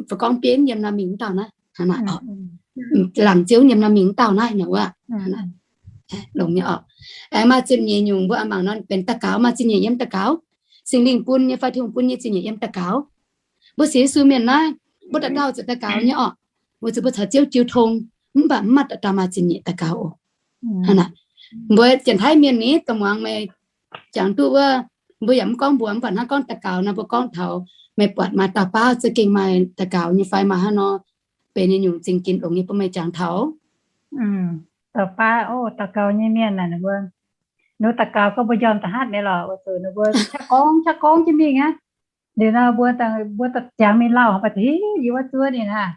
fai gorngv bieiv yiem nor mingh wuov dauh naaiv, hnangv naaic orqc. Laangz ziouv yiem nor mingh wuov dauh naaiv nor wuov, longx nyei orqc. Aengx maaih zinh nyeic nyungc mbuo mangc nor benx daux gaux, maaih zinh nyeic yiem daux gaux. Singx Lingh bun nyei fai Tin-Hungh bun nyei zinh nyeic yiem daux gaux. Mbuo sienx Yesu mienh naaiv, mbuo dauh dauh ziouc daux gaux nyei orqc. Weic zuqc mbuo caux Ziouv jiu tong, mv baac mv maaih dauh dauh maaih zinh nyeic daux gaux oc. Hnangv naaic, mbuo Janx-Taiv mienh ni dongh muangx meih jangx duqv wuov, mbuo yaac mv gorngv mbuox, mv baac hnangv gorngv daux gaux nor, mbuo gorngv taux meih buatc maaih dauh baav za'gengh maaih daux gaux nyei fai maaih hnangv nor, benx nyei nyungc zingh ginx longx nyei bun meih jangx taux. Dauh baav, o, daux gaux nyei mienh naaic, ninh mbuo, ninh mbuo daux gaux gorngv mbuo njormh da'hatv nyei lorqc, weic zuqc ninh mbuo qaqv gorngv qaqv gorngv jienv mingh aqv. Liuz nor mbuo, mbuo jangx mingh lauh, mbuo deix, yie wuov zuov ninh aqv.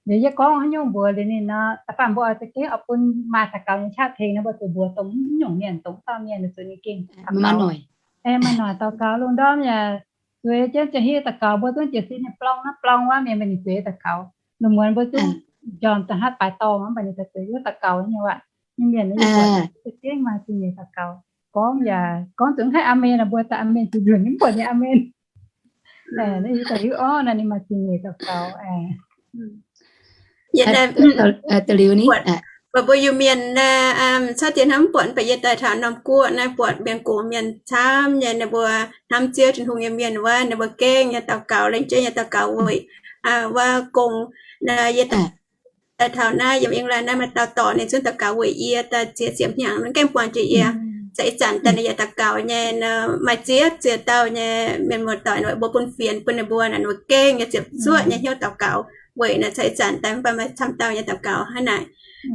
Liuz yie gorngv haaix nyungc mbuox liuz ninh nor, da'faanh mbuo oix za'gengh oix bun maaih daux gaux nyei qaqv tengx nor, mbuo zuqc mbuox dongh nyungc mienh, dongh dauh mienh zuqc ninh gengh daux gaux. Aengx maaih noic daux gaux lungh ndorm yaac zueiz jienv ziangh hiuv daux gaux, mbuo zungv jiez sin ninh blong naaiv blong wuov mienh, mienh ninh zueiz daux gaux. Lungh muonz mbuo zungv njormh da'hatv baaix dorngh, mv baac ninh daaih zueiz wuov daux gaux nyei waac. Nyei mienh naaiv yie buatc za'gengh maaih zingh nyeic daux gaux. Gorngv yaac gorngv zuqc mv haih aamen, mbuo daaih aamen zuqc nzunc, mv buatc ninh aamen. Naaiv yie daaih hiuv orv naaiv ninh maaih zingh nyeic daux gaux. Buatc mbuo Iu-Mienh cuotv dien hnamv mv buatc, mv baac yie daaih taux norm guoqv naaiv buatc mienh gox mienh camv nyei, ninh mbuo hnamv Ziouv Tin-Hungh nyei mienh wuov, ninh mbuo gengh nyei daux gaux, laengz zingh nyei daux gaux weic wuov gong. Yie daaih taux naaiv yiem England naaiv maaih dauh dorc ninh zungv daux gaux weic yie daaih ziex ziepc hnyangx, ninh gengh buangh jiex yie. Zaqc ih zanc daaih ninh yaac daux gaux nyei, maaih ziex ziepc dauh nyei mienh muoz-doic mbuo bun fienx bun ninh mbuo naaic, ninh mbuo gengh nyei ziepc zuoqv nyei hnyouv daux gaux weic naaic zaqc ih zanc daaih mv baac maaih camv dauh nyei daux gaux hnangv naaic.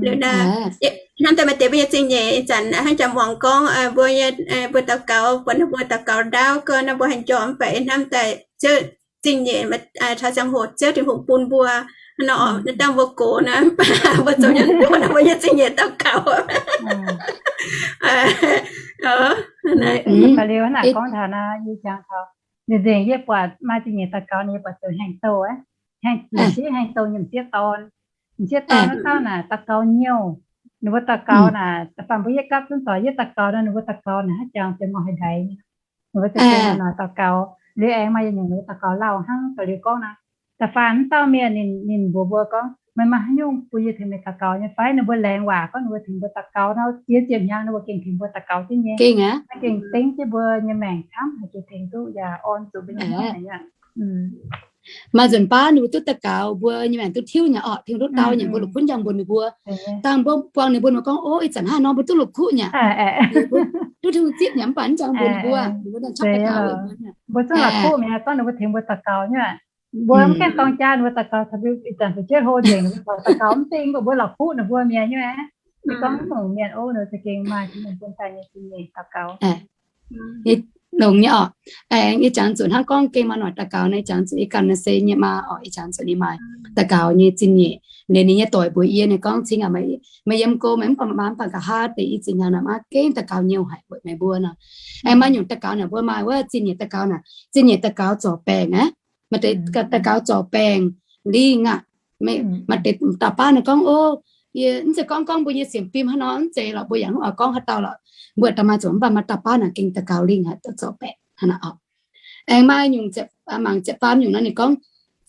Liuz naaiv hnamv daaih maaih deix mbuo nyei zingh nyeic ih zanc hnangv jangx muangx gorngv mbuo nyei, mbuo daux gaux buatc ninh mbuo daux gaux ndaauv gau naaiv mbuo haih njormh, mv baac hnamv daaih Ziouv zingh nyeic taux ziangh hoc Ziouv Tin-Hungh bun mbuo hnangv nor, naaiv dangh mbuo gox naaiv, mbuo zoux nyei duqv naaiv mbuo nyei zingh nyeic daux gaux. Liuz hnangv naaic gorngv taux naaiv, yie jangx taux nzengc, yie buatc maaih zingh nyeic daux gaux, yie buatc zoux hengx douh, hengx douh, nyiemc sieqv dorn, nyiemc sieqv dorn wuov dauh naaic daux gaux nyouh. Ninh mbuo daux gaux naaic, da'faanh mbuo yietv gapv zunv doic yietv daux gaux nor, ninh mbuo daux gaux naaic haaix jangx ziouc ngorc haaix ndaix. Ninh mbuo za'gengh maaih noic daux gaux. Liuz aengx maaih yietc nyungc ninh mbuo daux gaux lauh hnangv doix liuz gorngv naaiv. Da'faanh wuov dauh mienh ninh, ninh mbuox mbuo gorngv, meih maaih haaix nyungc bun yie tengx meih daux gaux nyei fai? Ninh mbuo laengz waac gorngv ninh mbuo tengx mbuo daux gaux nor, ziex ziepc hnyangx ninh mbuo gengh tengx mbuo daux gaux jienv nyei. Gengh tengx jienv mbuo nyei maengc camv, haih gengh tengx duqv yaac orn zuqc mbuo nyei maengc aqv. Maaih nzunc baav ninh mbuo duqv daux gaux, mbuo nyei maengc duqv tiuv nyei orqc, Tin-Hungh duqv dau nyei, mbuo la'kuqv njang mbuox ninh mbuo. Dangh mbuo buangh ninh mbuo, mbuo gorngv, o, ih zanc hnangv nor mbuo duqv la'kuqv nyei. Duqv Tin-Hungh zipv nyei, mv baac njang mbuox ninh mbuo, ninh mbuo daaih caqv daux gaux. Mbuo zungv la'kuqv mi'aqv, gorngv ninh mbuo tengx mbuo daux gaux nyei. Mbuo mv gaengh dorng jaa, ninh mbuo daux gaux taux ih zanc fu'jueiv hlo nzengc, ninh mbuo daux gaux mv dingh, mbuo la'kuqv ninh mbuo mi'aqv nyei. Ninh gorngv mv dongh mienh, o, ninh za'gengh maaih ninh bun daaih nyei zingh nyeic daux gaux. Longx nyei orqc. Aengx yie jangx zuqc hnangv gorngv gengh maaih noic daux gaux naaiv, jangx zuqc yie ganh naaiv se nyei maa orqc, yie jangx zuqc ninh maaih daux gaux nyei zingh nyeic. Liuz ninh nyei doic mbuox yie, ninh gorngv, Cing aac, meih yiem go meih mv baac maaih mv baac nqa'haav deix i zingh hnyangx naaic maiv gengh daux gaux nyouh haic weic meih mbuo nor. Aengx maaih nyungc daux gaux naaic mbuo maaih wuov zingh nyeic daux gaux naaic, zingh nyeic daux gaux zorc baengc aqv. Maaih deix daux gaux zorc baengc lingh aqv. Maaih deix dauh baav naaic gorngv, o, yie mv zeiz gorngv gorngv mbuo nyei sienx fim hnangv nor, mv zeiz lorqc, mbuo yaac mv oix gorngv haaix dauh lorqc. Mbuo da'maaih zuqc mv baac maaih dauh baav naaic gengh daux gaux lingh haic, zorc baengc hnangv naaic orqc. Aengx maaih nyungc, mangc ziepc faam nyungc nor ninh gorngv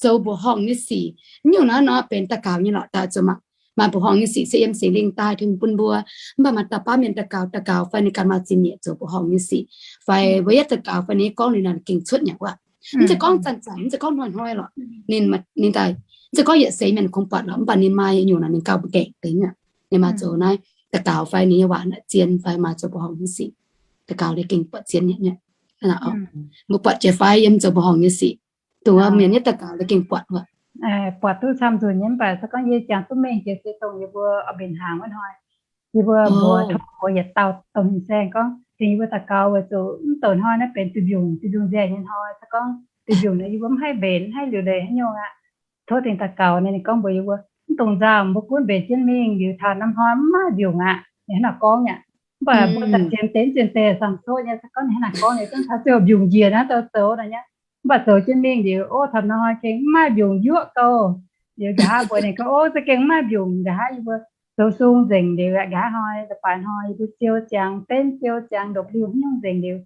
zoux mbuoqc horngh nyei sic. Nyungc naaiv nor benx daux gaux nyei lorqc, daaih zoux mangc. Maaih mbuoqc horngh nyei sic se yiem Singx Lingh daaih tengx bun mbuo. Mv baac maaih dauh baav mienh daux gaux, daux gaux fai ninh ganh maaih zingh nyeic zoux mbuoqc horngh nyei sic, fai mbuo yietv daux gaux fai ninh gorngv ninh naaic gengh cuotv nyei wuov. Mv zeiz gorngv zanc-zanc, mv zeiz gorngv hnoi-hnoi lorqc. Ninh, ninh daaih, mv zeiz gorngv yietc seix mienh kungx buatc lorqc, mv baac ninh maaih nyungc naaic ninh gauh mbuo gaengh deix nyei. Ninh maaih zoux naaiv daux gaux fai ninh nyei waac naaic zien fai maaih zoux mbuoqc horngh nyei sic, daux gaux liuz gengh buatc zien nyei. Mbuo buatc jiex fai yiem zoux mbuoqc horngh nyei sic, dongh mienh yietv daux gaux liuz gengh buatc wuov. Buatc duqv camv nzunc nyei, mv baac se gorngv yie jangx duqv mengh jiex se dongh yie mbuo oix mbenc hnaangx wuov hnoi, yie mbuo mbuox tov mbuox yietc dauh domh fin-saeng gorngv, tengx yie mbuo daux gaux weic zuqc mv douc hnoi naaiv benx duih mbiungc, duih mbiungc nziaauc nyei hnoi. Se gorngv duih mbiungc naaic yie mbuo mv haih mbenc, mv haih liuc leiz haaix nyungc aqv. Tov tengx daux gaux. Ninh gorngv mbuox yie mbuo, mv dongh nzauh mbuo gunv mbenc jienv mingh liuz taux norm hnoi mv maaih mbiungc aqv. Ninh hnangv naaic gorngv aqv. Mv baac mbuo daaih zien denv zien deix samx coqv nyei, se gorngv ninh hnangv naaic gorngv liuz, zungv taux ziouc mbiungc njiec naaiv zoux zoux nor nyei. Mv baac zoux jienv mingh liuz, ov, taux norm hnoi gengh mv maaih mbiungc yuoqv gau. Liuz nqa'haav mbuox ninh gorngv, ov, za'gengh mv maaih mbiungc. Nqa'haav yie mbuo zoux sung nzengc liuz, nqa'haav hnoi, da'baaix hnoi yie mbuo siou ziangx, benv siou ziangx, ndopv-liuh haaix nyungc nzengc liuz,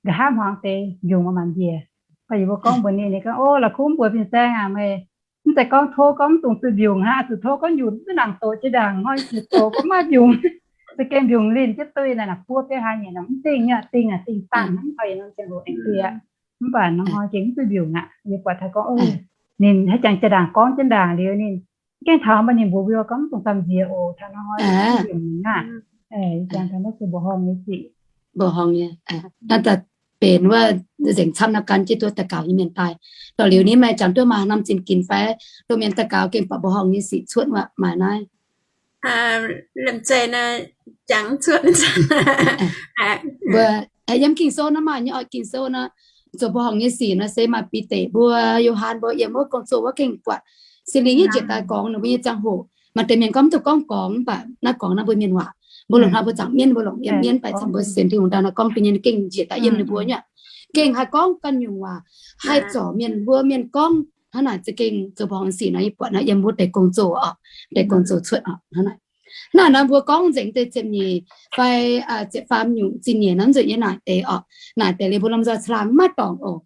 nqa'haav hmuangx deix mbiungc maaih maanc njiec. Mv baac yie mbuo gorngv mbuox ninh, ninh gorngv, ov, la'kuqv mv buoz fin-saeng aac, meih mv zeiz gorngv tov gorngv mv dungx duih mbiungc hnangv, zuqc tov gorngv nyutc mv nangc doqc jiex ndaangc hnoi ziouc doqc gorngv maaih mbiungc. Za'gengh mbiungc linh jienv duih naaic, naaic buov biauv haaix nyungc nor mv dingh nyei, dingh aac dingh dangh hnangv, taux yietc norm ziangh hoc aengx duih aqv. Mv baac norm hnoi gengh mv duih mbiungc aqv. Yie buatc taux gorngv, ninh haaix jangx jiex ndaangc gorngv jienv ndaangc liuz ninh gengh taux, mv baac ninh mbuox mbuo gorngv mv dungx gamh nziex oc, taux norm hnoi mv duih mbiungc aqv. Jangx taux naaiv se mbuoqc horngh nyei sic, mbuoqc horngh nyei. Naaiv daaih benx wuov nzengc camv naaiv gan jienv duqv daux gaux nyei mienh daaih. Dorh liuz ni meih jangx duqv maaih norm zinh ginx fai, dongh mienh daux gaux gengh buatc mbuoqc horngh nyei sic cuotv wuov, maaih naaiv. Liemh zeih naaiv jangx cuotv. Mbuo yiem Ging-Sou naaiv maaih nyei oc, Ging-Sou naaiv, zoux mbuoqc horngh nyei sic naaiv se maaih Bide mbuo, Yo^han mbuo yiem wuov gong-zoh wuov gengh buatc. Singx Lingh nyei njiec daaih gorngv ninh mbuo nyei ziangh hoc, maaih deix mienh gorngv mv duqv gorngv gorngx, mv baac naaiv gorngx naaiv mbuo mienh waac. Mbuo longc hnoi mbuo zaangc mienv, mbuo longc yiem mienv, baac camv mbuo sienx Tin-Hungh daaih naaiv gorngv duqv nyei, ninh gengh njiec daaih yiem ninh mbuo nyei. Gengh haih gorngv ganh nyungc waac, haih zorc mienh, mbuo mienh gorngv hnangv naaic za'gengh zoux mbuoqc horngh sic naaiv, yie buatc naaiv yiem wuov deix gong-zoh oc, deix gong-zoh cuotv oc. Hnangv naaic, hnangv naaiv mbuo gorngv nzengc deix ziepc nyeic fai ziepc faam nyungc zingh nyeic naaiv nzengc nyei naaic deix oc. Naaic deix liuz mbuo lomh nzoih caangh laangh maiv dorngc oc.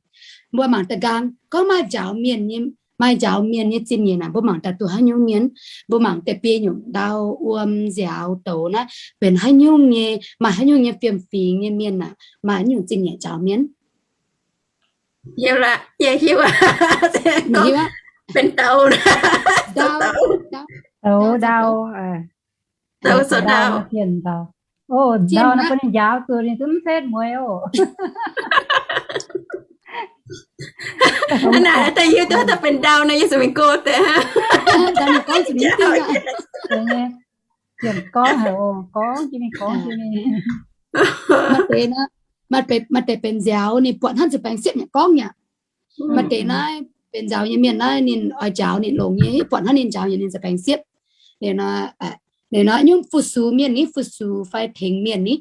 Mbuo mangc daaih nqaang gorngv maaih njaaux mienh nyei, maaih njaaux mienh nyei zingh nyeic naaic, mbuo mangc daaih duqv haaix nyungc mienh? Mbuo mangc deix biei nyungc ndau, wuom, nziaaux, douz naaiv benx haaix nyungc nyei, maaih haaix nyungc nyei fiem-fingx nyei mienh naaic, maaih haaix nyungc zingh nyeic njaaux mienh? Hiuv lorqc, yie hiuv. Benx douz, douz, douz, douz, ndau. Ov, ndau naaiv bun ninh njaaux zuqc ninh zungv mv setv mueiz oc. Naaic daaih hiuv duqv daaih benx ndau naaiv, yie zuqc mingh go deix. Gorngv haic oc, gorngv jienv mingh, gorngv jienv mingh. Maaih deix, maaih deix benx nziaaux, ninh buatc hnangv zuqc baengc siepv nyei gorngv yaac. Maaih deix naaiv benx nziaaux nyei mienh naaiv, ninh oix njaaux ninh longx nyei, buatc hnangv ninh njaaux nyei ninh zuqc baengc siepv. Liuz nor, liuz nor nyungc fu-sux mienh ni, fu-sux fai tengx mienh ni,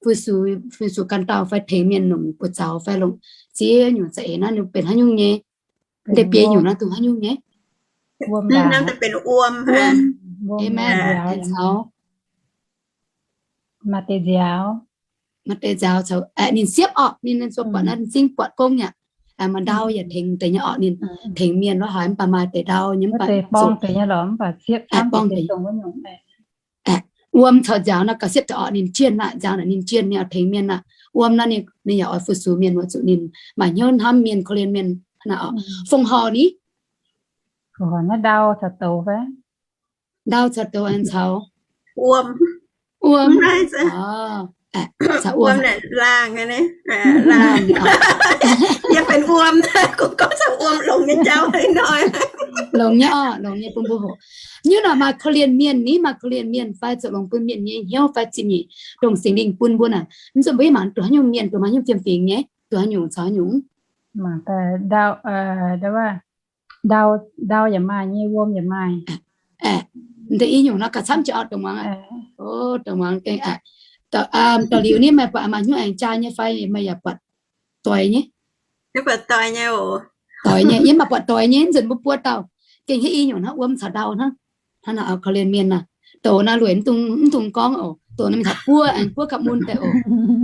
fu-sux, fu-sux ganh dauh fai tengx mienh longc buoz-zaux fai longc ziex nyungc za'eix naaiv, ninh benx haaix nyungc nyei? Deix biei nyungc naaiv dongh haaix nyungc nyei? Maaih deix nziaaux, maaih deix nziaaux caux ninh siepv orqc, ninh zuov buatc naaiv zingv buatc gong yaac. Maaih ndau yaac tengx deix nyei orqc, ninh tengx mienh lorqc haic, mv baac maaih deix ndau nyei mv baac borng deix nyei lorqc, mv baac siepv camv deix dongh wuov nyungc. Wuom caux nziaaux naaiv gauh siepv deix orqc, ninh jienh aqv, nziaaux naaic ninh jienh, ninh oix tengx mienh aqv. Wuom naaiv ninh, ninh yaac oix fu-sux mienh weic zuqc ninh maaih hnyouv hnamv mienh, korv-lienh mienh naaiv orqc. Fongc horc ni? Ndau caux douz fai? Ndau caux douz aengx caux wuom. Wuom. Caux wuom. Yie benx wuom, gorngv caux wuom longx nyei jauv hnoi. Longx nyei orqc, longx nyei bun mbuo hoqc. Nyungc naaic maaih korv-lienh mienh ni, maaih korv-lienh mienh fai zoux longx bun mienh nyei hnyouv fai zingh nyeic, dongh Singx Lingh bun mbuo naaic. Mv zuqc mbuo yie mangc duqv haaix nyungc mienh, duqv maaih haaix nyungc fiem-fingx nyei, duqv haaix nyungc caux haaix nyungc. Ndau, ndau yaac maaih nyei, wuom yaac maaih. Deix i nyungc nor gauh camv jiex orqc, dongh muangx. Dongh muangx gengh, dorh liuz ni meih buatc maaih hnyouv aengx jaa nyei fai meih yaac buatc doix nyei? Doix nyei, yie mv baac buatc doix nyei. Nzunc mbuo buo dauh gengh hiuv i nyungc hnangv, wuom caux ndau hnangv. Hnangv naaic korv-lienh mienh naaic, douz naaiv lueic mv dungx gorngv oc. Doqc naaiv mingh taux buov, aengx buov gapv mun daaih oc.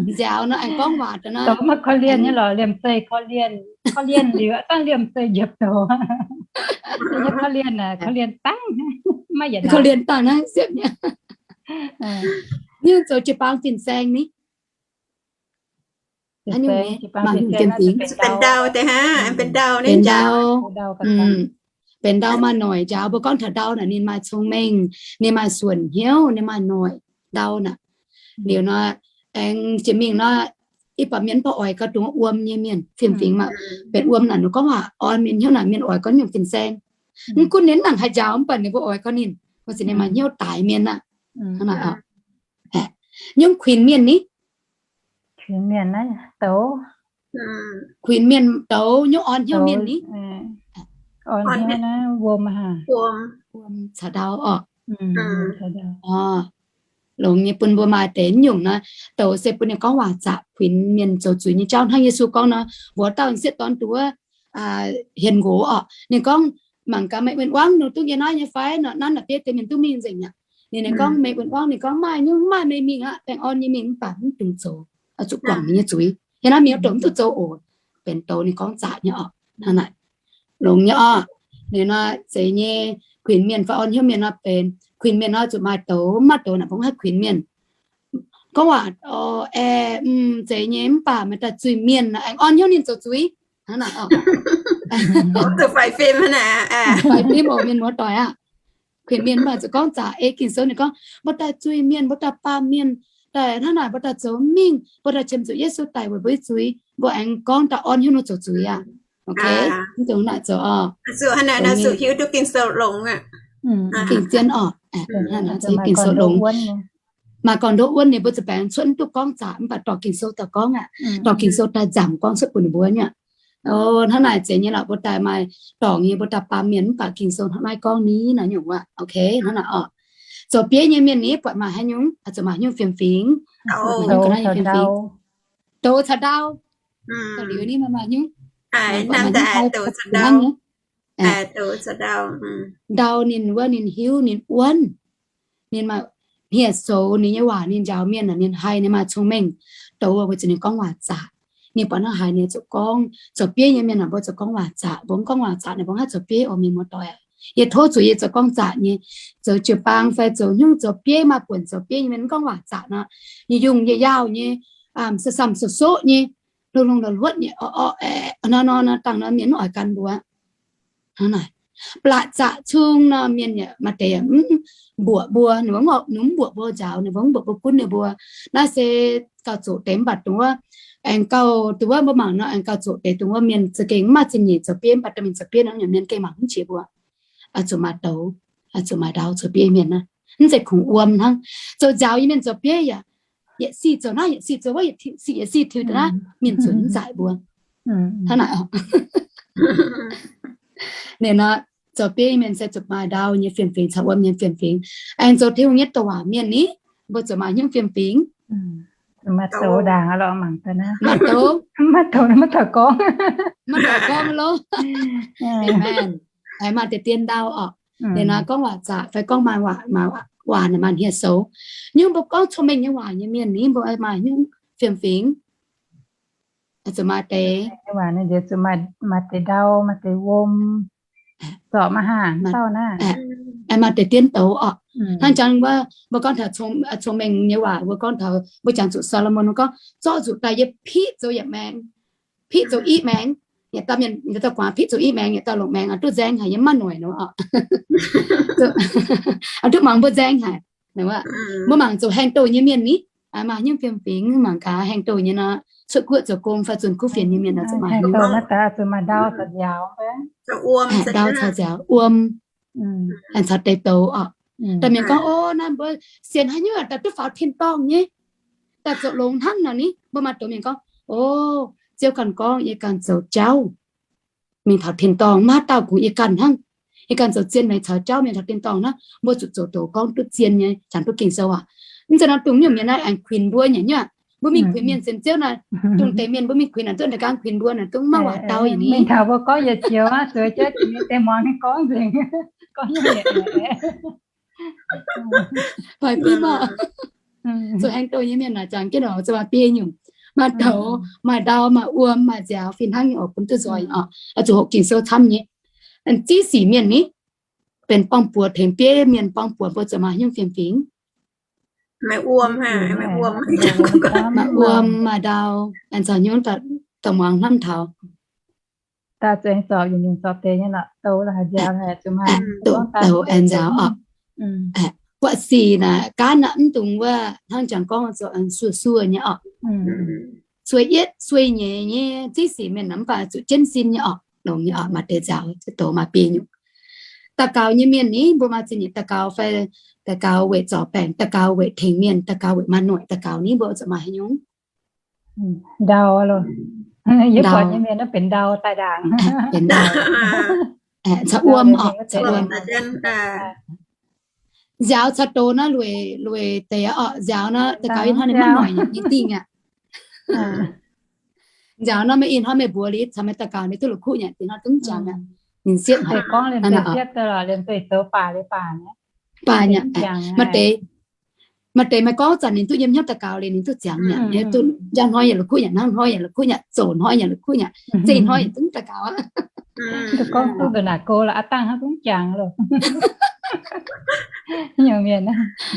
Nziaaux nor aengx gorngv waac daaih nor. Douz maaih korv-lienh nyei lorqc, liemh zeih korv-lienh. Korv-lienh liuz dangh liemh zeih njiec douz. Korv-lienh, korv-lienh dangh, maiv yietc korv-lienh dangh naaiv siepv nyei. Nyungc zoux jiu-baang fin-saeng ni. Benx ndau, benx ndau maaih noic njaaux. Mbuo gorngv taux ndau naaic ninh maaih cong-mengh, ninh maaih suonc hnyouv, ninh maaih noic, ndau naaic. Liuz nor, aengx jiex mingh nor, ih baac mienh mv baac oix gauh dungx wuom nyei mienh, fiem-fingx maah. Benx wuom naaic ninh gorngv waac orn mienh hnyouv naaic mienh oix gorngv nyungc fin-saeng. Mv gunv ninh mv nangc haih njaaux mv baac ninh mbuo oix gorngv ninh, mbuo ziouc ninh maaih hnyouv daic mienh aqv. Nyungc kuinx mienh ni. Kuinx mienh douz nyungc orn hnyouv mienh ni. Wuom caux ndau orqc. Longx nyei bun mbuo maaih deix nyungc nor, douz se bun ninh gorngv waac zaqc kuinx mienh zoux zuiz nyei jauv hnangv Yesu gorngv nor, mbuox dauh sieqv dorn duqv hienx nqox orqc. Ninh gorngv, mangc gaax meih win-wangv nor duqv yie naaiv nyei fai, nor nanv naaic bieiv deix mienh duqv mingh nzengc aqv. Ninh, ninh gorngv meih win-wangv, ninh gorngv maaih nyungc maaih meih mingh aqv, baengh orn nyei mingh mv baac mv dungx zoux, oix zuqc guangc ninh nyei zuiz. Yie naaiv mienh doqc mv duqv zoux oc. Benx douz ninh gorngv zaqc nyei orqc. Hnangv naaic longx nyei orqc. Ninh nor zeiz nyei kuinx mienh fai orn hnyouv mienh nor benx kuinx mienh nor zuqc maaih douz, mv maaih douz naaic mbuo mv haih kuinx mienh. Gorngv waac, aeqv, zeiz nyei mv baac maaih daaih zuiz-mienh aengx orn hnyouv ninh zoux zuiz. Hnangv naaic orqc. Faix fim oc mienh muoz-doic aqv. Kuinx mienh mv baac zuqc gorngv zaqc. Ei Ging-Sou ninh gorngv mbuo daaih zuiz-mienh, mbuo daaih baamh mienh, daaih hnangv naaic mbuo daaih zoux mingh, mbuo daaih qiemx zuqc Yesu daic weic mbuo nyei zuiz, mbuo aengx gorngv daaih orn hnyouv ninh zoux zuiz aqv. Mv dungx naaic zoux orqc. Ging-Sou longx. Maaih gorn-ndoqv wuonv ninh mbuo zuqc baengx cuotv mv duqv gorngv zaqc mv baac dorh Ging-Sou daaih gorngv aqv. Dorh Ging-Sou daaih nzamc gorngv cuotv bun ninh mbuo nyei. Hnangv naaic zeiz nyei lorqc, mbuo daaih maaih dorngc nyei, mbuo daaih baamh mienh mv baac Ging-Sou hnangv naaiv gorngv ni naaiv nyungc aqv. Ok, hnangv naaic orqc. Zoux bieiv nyei mienh ni buatc maaih haaix nyungc, zuqc maaih nyungc fiem-fingx. Douz caux ndau. Liuz ni maaih nyungc. Ndau ninh wuov ninh hiuv ninh wuonv. Ninh maaih hniev-soux ninh nyei waac ninh njaaux mienh, ninh haih ninh maaih cong-mengh. Douz mbuo zuqc ninh gorngv waac zaqc. Ninh buatc hnangv haaix ninh zuqc gorngv. Zoux bieiv nyei mienh mbuo zuqc gorngv waac zaqc. Mbuo mv gorngv waac zaqc ninh mbuo haih zoux bieiv oc mienh muoz-doic. Yie tov zuqc yie zoux gorngv zaqc nyei. Zoux jiu-baang fai zoux nyungc zoux bieiv maaih buonc zoux bieiv nyei mienh mv gorngv waac zaqc nor, yie yungh yie yaauh nyei, samh-samh soqv-soqv nyei, lungh lungh luotc luotc nyei, orqv orqv aeqv nor nor nor dangh nor mienh mv oix gan mbuo. Hnangv naaic, blatc zaqc cung nor mienh yaac maaih deix yaac mv mbuoqc mbuo, ninh mbuo mv mbuoqc mbuo njaaux, ninh mbuo mv mbuoqc mbuo gunv ninh mbuo. Naaiv se gauh zoqc deix mv baac dongh wuov, aengx gauh dongh wuov mbuo mangc nor aengx gauh zoqc deix dongh wuov mienh za'gengh mv maaih zingh nyeic zoux bieiv mv baac dongh mienh zoux bieiv nor mienh gengh mangc mv jiex mbuo. Oix zuqc maaih douz, oix zuqc maaih ndau zoux bieiv mienh naaiv. Mv zeiz kungx wuom hnangv. Zoux njaaux nyei mienh zoux bieiv yaac yietc sic zoux naaiv, yietc sic zoux wuov, yietc sic yietc sic tiux daaih naaiv, mienh zuqc mv zaaic mbuo. Hnangv naaic. Ninh nor, zoux bieiv mienh se zuqc maaih ndau nyei fiem-fingx caux wuom nyei fiem-fingx. Aengx zoux Tin-Hungh nyei douc waac mienh ni, mbuo zuqc maaih hnyouv fiem-fingx. Maaih douz ndaangc lorqc, mangc daaih naaiv. Maaih douz, maiv douz gorngv, maiv douz gorngv loh. Amen. Aengx maaih deix dien ndau orqc. Ninh nor gorngv waac zaqc fai gorngv maaih waac, maaih waac naaic maaih hniev-soux. Nyungc mbuo gorngv cong-mengh nyei waac nyei mienh ni mbuo maaih hnyouv fiem-fingx. Zuqc maaih deix, maaih deix ndau, maaih deix wuom, zorc maaih haac dauh naaiv. Maaih deix dien douz orqc. Hnangv jangx wuov mbuo gorngv taux cong-mengh nyei waac, mbuo gorngv taux mbuo jangx zuqc Saa^lo^morn gorngv, zorqv zuqc daaih yie piqv zoux yietc maengx, piqv zoux iv maengx. Yietc dauh mienh, yietc dauh guaax piqv zoux iv maengx, yietc dauh longc maengx, duqv nzaeng haic, yie mv maaih noic nor orqc. Duqv mangc mbuo nzaeng haic. Mbuo mangc zoux haengh douh nyei mienh ni, maaih hnyouv fiem-fingx, mangc gaax haengh douh nyei nor, cuotv guoqv zoux gong fai zunh kuv fienx nyei mienh, ndau caux nziaaux, wuom, aengx caux deix douz orqc. Daaih mienh gorngv, o, naaiv mbuo sienx haaix nyungc daaih duqv faaux tin-dorngh nyei, daaih zoux longx hnangv nor ni. Mbuo maaih douz mienh gorngv, o, Ziouv ganh gorngv yie ganh zoux jauv mingh taux tin-dorngh, maiv dauh kungx yie ganh hnangv. Yie ganh zoux zien mingh caux jauv mingh taux tin-dorngh naaiv. Mbuo zuqc zoux douz gorngv duqv zien nyei, jangx duqv Ging-Sou aac. Mv zeiz nor dongh nyungc mienh naaiv aengx kuinx mbuo nyei nyungc. Mbuo mingh kuinx mienh sienx Ziouv naaic, dongh deix mienh mbuo mingh kuinx naaic, zuqc deix gaang kuinx mbuo naaic, dongh maiv waac dau yietc ni. Mingh taux mbuo gorngv yietc zioux aqv, zueiz jienv deix mienh gorngv nzengc. Gorngv nyungc yietc, Zuqc haengx douh nyei mienh naaic jangx jienv oc, zuqc maaih biei nyungc, maaih douz, maaih ndau, maaih wuom, maaih nziaaux, fih hnangv nyei oc, bun duqv nzoih oc. Zuqc hoqc Ging-Sou camv nyei. Ziqv sic mienh ni, benx borng-buoz tengx bieiv mienh borng-buoz mbuo zuqc maaih haaix nyungc fiem-fingx? Maaih wuom, maaih wuom, maaih ndau, aengx caux haaix nyungc daaih muangx hnamv taux. Douz aengx nziaaux oc. Buatc sic naaic gaanv naaic mv dungx wuov hnangv jangx gorngv zuqc sueih sueih nyei oc. Sueih yietv sueih nyeic nyei ziqv sic mienh naaic mv baac zuqc jienv sin nyei oc. Longx nyei oc, maaih deix nziaaux douz maaih biei nyungc. Daux gaux nyei mienh ni mbuo maaih zingh nyeic daux gaux fai daux gaux weic zorc baengc, daux gaux weic tengx mienh, daux gaux weic maaih noic, daux gaux ni mbuo zuqc maaih haaix nyungc? Ndau loh. Yie buatc nyei mienh naaiv benx ndau daaih ndaangc. Benx ndau. Caux wuom oc, caux wuom. Nziaaux caux douz naaiv lueic, lueic deix oc. Nziaaux naaiv daux gaux ih hnoi ninh maiv noic nyei dingh aqv. Nziaaux naaiv meih ih hnoi meih mbuox liuz caux meih daux gaux ninh duqv la'kuqv nyei, dingh hnoi dungv jangx aqv. Ninh siepv haic. Baac nyei, maaih deix, maaih deix meih gorngv zanc ninh duqv yiem hnyouv daux gaux liuz ninh duqv ziangx nyei, duqv njang hnoi yaac la'kuqv nyei, hnangv hnoi yaac la'kuqv nyei, zoux hnoi yaac la'kuqv nyei, zinh hnoi yaac dungv daux gaux aqv. Gorngv duqv nduqc naaic go la'aah dangh hnangv dungv jangx loh.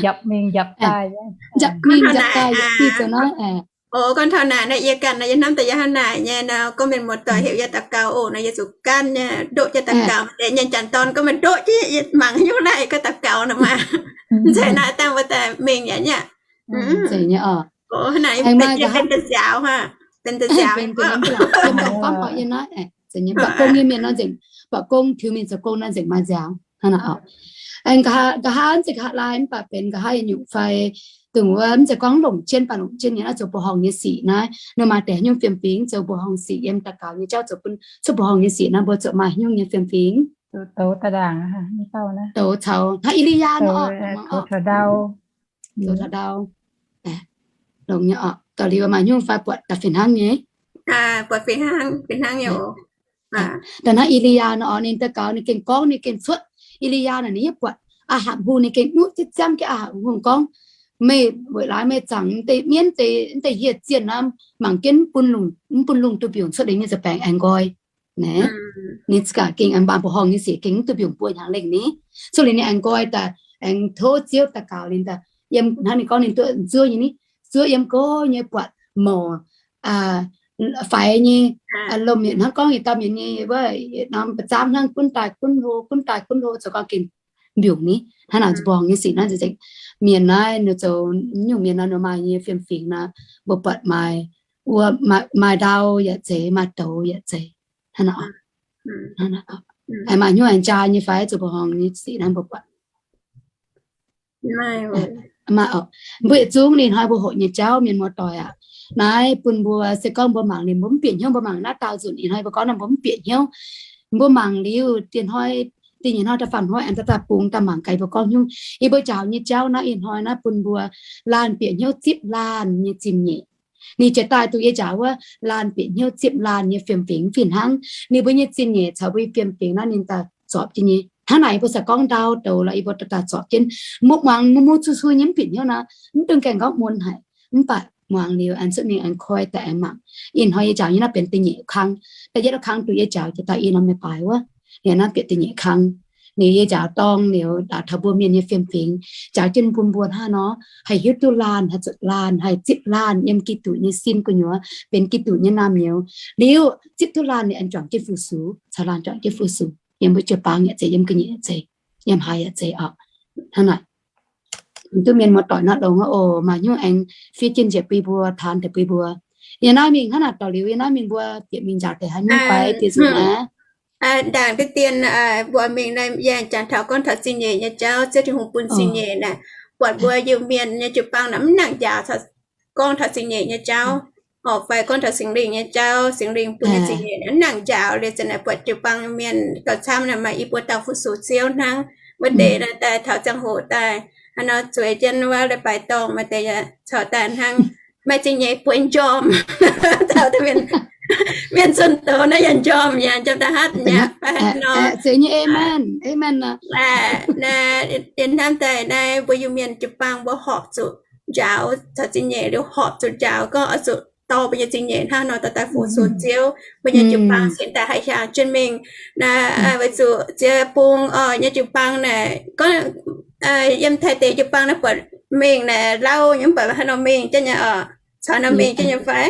Njapc mingh njapc daaih. Njapv mingh njapv daaih yaac diuh zoux naaiv. Oc, gorngv taux naaic nor yie ganh nor yie hnamv daaih yie hnangv naaic nyei nor, gorngv mienh muoz-doic heuc yie daux gaux oc nor yie zuqc gaanv nyei, ndoqv jienv daux gaux. Maaih deix nyei janx-dorn gorngv mienh ndoqv jienv yie mangc haaix nyungc naaic gorngv daux gaux nor maah. Mv zeiz naaic dangh mbuo daaih mingh yaac nyei. Zeiz nyei oc. Hnangv naaic benx deix nziaaux, benx deix nziaaux, buatc gong nyei mienh nor nzengc, buatc gong tiux mingh zoux gong nor nzengc maaih nziaaux hnangv naaic oc. Aengx nqa'haav nzengc nqa'haav laai mv baac benx nqa'haav yietc nyungc fai dongh wuov mv zeiz gorngv longc jienv baac longc jienv nyei naaiv zoux mbuoqc horngh nyei sic naaiv, ninh maaih deix haaix nyungc fiem-fingx zoux mbuoqc horngh sic yiem daux gaux nyei jauv zoux bun, zoux mbuoqc horngh nyei sic naaiv mbuo zuqc maaih haaix nyungc nyei fiem-fingx? Douz caux hnangv E^li^yaa nor oc, douz caux ndau. Longx nyei oc. Daux liuz maaih haaix nyungc fai buatc daaih fih hnangv nyei? Buatc fih hnangv, fih hnangv nyei oc. Daaih hnangv E^li^yaa nor oc, ninh daux gaux ninh gengh gorngv ninh gengh cuotv. E^li^yaa naaic ninh yaac buatc Aa^hapc Hungh, ninh gengh nuqv jienv ziangv jienv Aa^hapc Hungh gorngv, meih weic laaix meih zaangc deix mienv deix, deix hieh zienh naaiv mangc jienv mv bun lungh, mv bun lungh duih mbiungc cuotv lengh nyei nza'baengx aengx nqoi. Naaiv ninh za'gengh aengx mbaanh mbuoqc horngh nyei sic gengh mv duih mbiungc buo hnyangx lengh ni. Cuotv liuz ninh aengx nqoi daaih aengx tov Ziouv daux gaux ninh daaih yiem hnangv ninh gorngv ninh duqv nzuov nyei ni, zuov yiem go nyei buatc mouc faix nyei lomh mienh hnangv gorngv yietc dauh mienh nyei wuov norm ba'zamv hnangv gunv daaih gunv hlo, gunv daaih gunv hlo zoux gau gengh mbiungc ni. Hnangv naaic mbuoqc horngh nyei sic naaiv nzengc. Mienh naaiv ninh zoux nyungc mienh naaiv ninh maaih nyei fiem-fingx naaiv, mbuo buatc maaih, maaih ndau yaac zeiz, maaih douz yaac zeiz. Hnangv naaic, maaih hnyouv aengx jaa nyei fai zoux mbuoqc horngh nyei sic naaiv mbuo buatc. Mbuo yietc zungv ninh hnoi mbuo hoqc nyei jauv mienh muoz-doic aac, naaiv bun mbuo se gorngv mbuo mangc liuz mbuo mv bieqc hnyouv, mbuo mangc naaiv daauh nzunc ih hnoi mbuo gorngv naaiv mbuo mv bieqc hnyouv. Mbuo mangc liuz dieh hnoi, dieh nyeic hnoi da'faam hnoi aengx daaih daaih bungx daaih mangc gaax mbuo gorngv hnyouv. Yie mbuo njaaux nyei jauv naaiv ih hnoi naaiv bun mbuo laanh bieqc hnyouv zipv laanh nyei zingh nyeic. Ninh jiex daaih duqv yie njaaux wuov laanh bieqc hnyouv zipv laanh nyei fiem-fingx fih hnangv. Ninh mbuo nyei zingh nyeic caux mbuo nyei fiem-fingx naaiv ninh daaih zorpc jienv nyei. Hnangv naaic yie mbuo se gorngv ndau douz lorqc, yie mbuo daaih daaih zorpc jienv. Mbuo muangx mv muv zuqc suiv nyei mv bieqc hnyouv naaiv, mv dungx gaengh gorngv mun haic. Mv baac muangx liuz aengx cuotv mingh aengx koi daaih aengx mangc. Ih hnoi yie njaaux nyei naaiv benx da'nyeic kang. Da'yietv kang duqv yie njaaux jiex daaih ih norm meih baaix wuov, ninh naaiv bieqc da'nyeic kang. Ninh yie njaaux dorng liuz taux mbuo mienh nyei fiem-fingx, njaaux jienv bun mbuo hnangv nor, haih hiuv duqv laanh, haih zuotc laanh, haih zipv laanh yiem Giduc nyei sin gu'nyuoz, benx Giduc nyei naamh nyouz. Liuz zipv duqv laanh ninh aengx juangc jienv fu-sux, caux laanh juangc jienv fu-sux. Yiem mbuo jiu-baang yaac zeiz, yiem ga'nyiec yaac zeiz, yiem haaix yaac zeiz oc. Hnangv naaic, duqv mienh muoz-doic naaiv longx oc, maaih hnyouv aengx fiev jienv njiec bun mbuo, taanx deix bun mbuo. Yie naaiv mingh hnangv naaic dorh liuz, yie naaiv mingh mbuo bieqc mingh njaaux deix haaix nyungc fai dieh nzunc aqv. Ndaangc deix dien mbuo mingh naaiv yangh jangx taux gorngv taux zingh nyeic nyei jauv, Ziouv Tin-Hungh bun zingh nyeic naaic, buatc mbuo Iu-Mienh nyei jiu-baang naaic mv nangc njaaux gorngv taux zingh nyeic nyei jauv. Orqc, fai gorngv taux Singx Lingh nyei jauv, Singx Lingh bun nyei zingh nyeic mv nangc njaaux liuz, zanc naaic buatc jiu-baang mienh gauh camv naaic maaih i buo dauh fu-sux Ziouv hnangv. Wuov deix daaih taux ziangh hoc daaih hnangv nor zueiz jienv wuov leiz-baaix dorngh, maaih deix yaac corc daaih hnangv maaih zingh nyeic bueix njormh. Taux mienh zunh doz naaiv yaac njormh, yaac njormh da'hatv nyei. Zeiz nyei, amen, amen. Naaiv hnamv daaih naaiv mbuo Iu-Mienh jiu-baang mbuo horpc zuqc njaaux caux zingh nyeic liuz horpc zuqc njaaux gorngv oix zuqc dorh mbuo nyei zingh nyeic hnangv nor dorh daaih fu-sux Ziouv, mbuo nyei jiu-baang cingx daaih haih hiaangx jienv mingh. Naaiv weic zuqc ziex bung oc nyei jiu-baang naaic gorngv yiem Taiv deic jiu-baang naaiv buatc mingh naaic lauh nyei mv baac haaix nor mingh jienv nyei oc, caux nor mingh jienv nyei fai?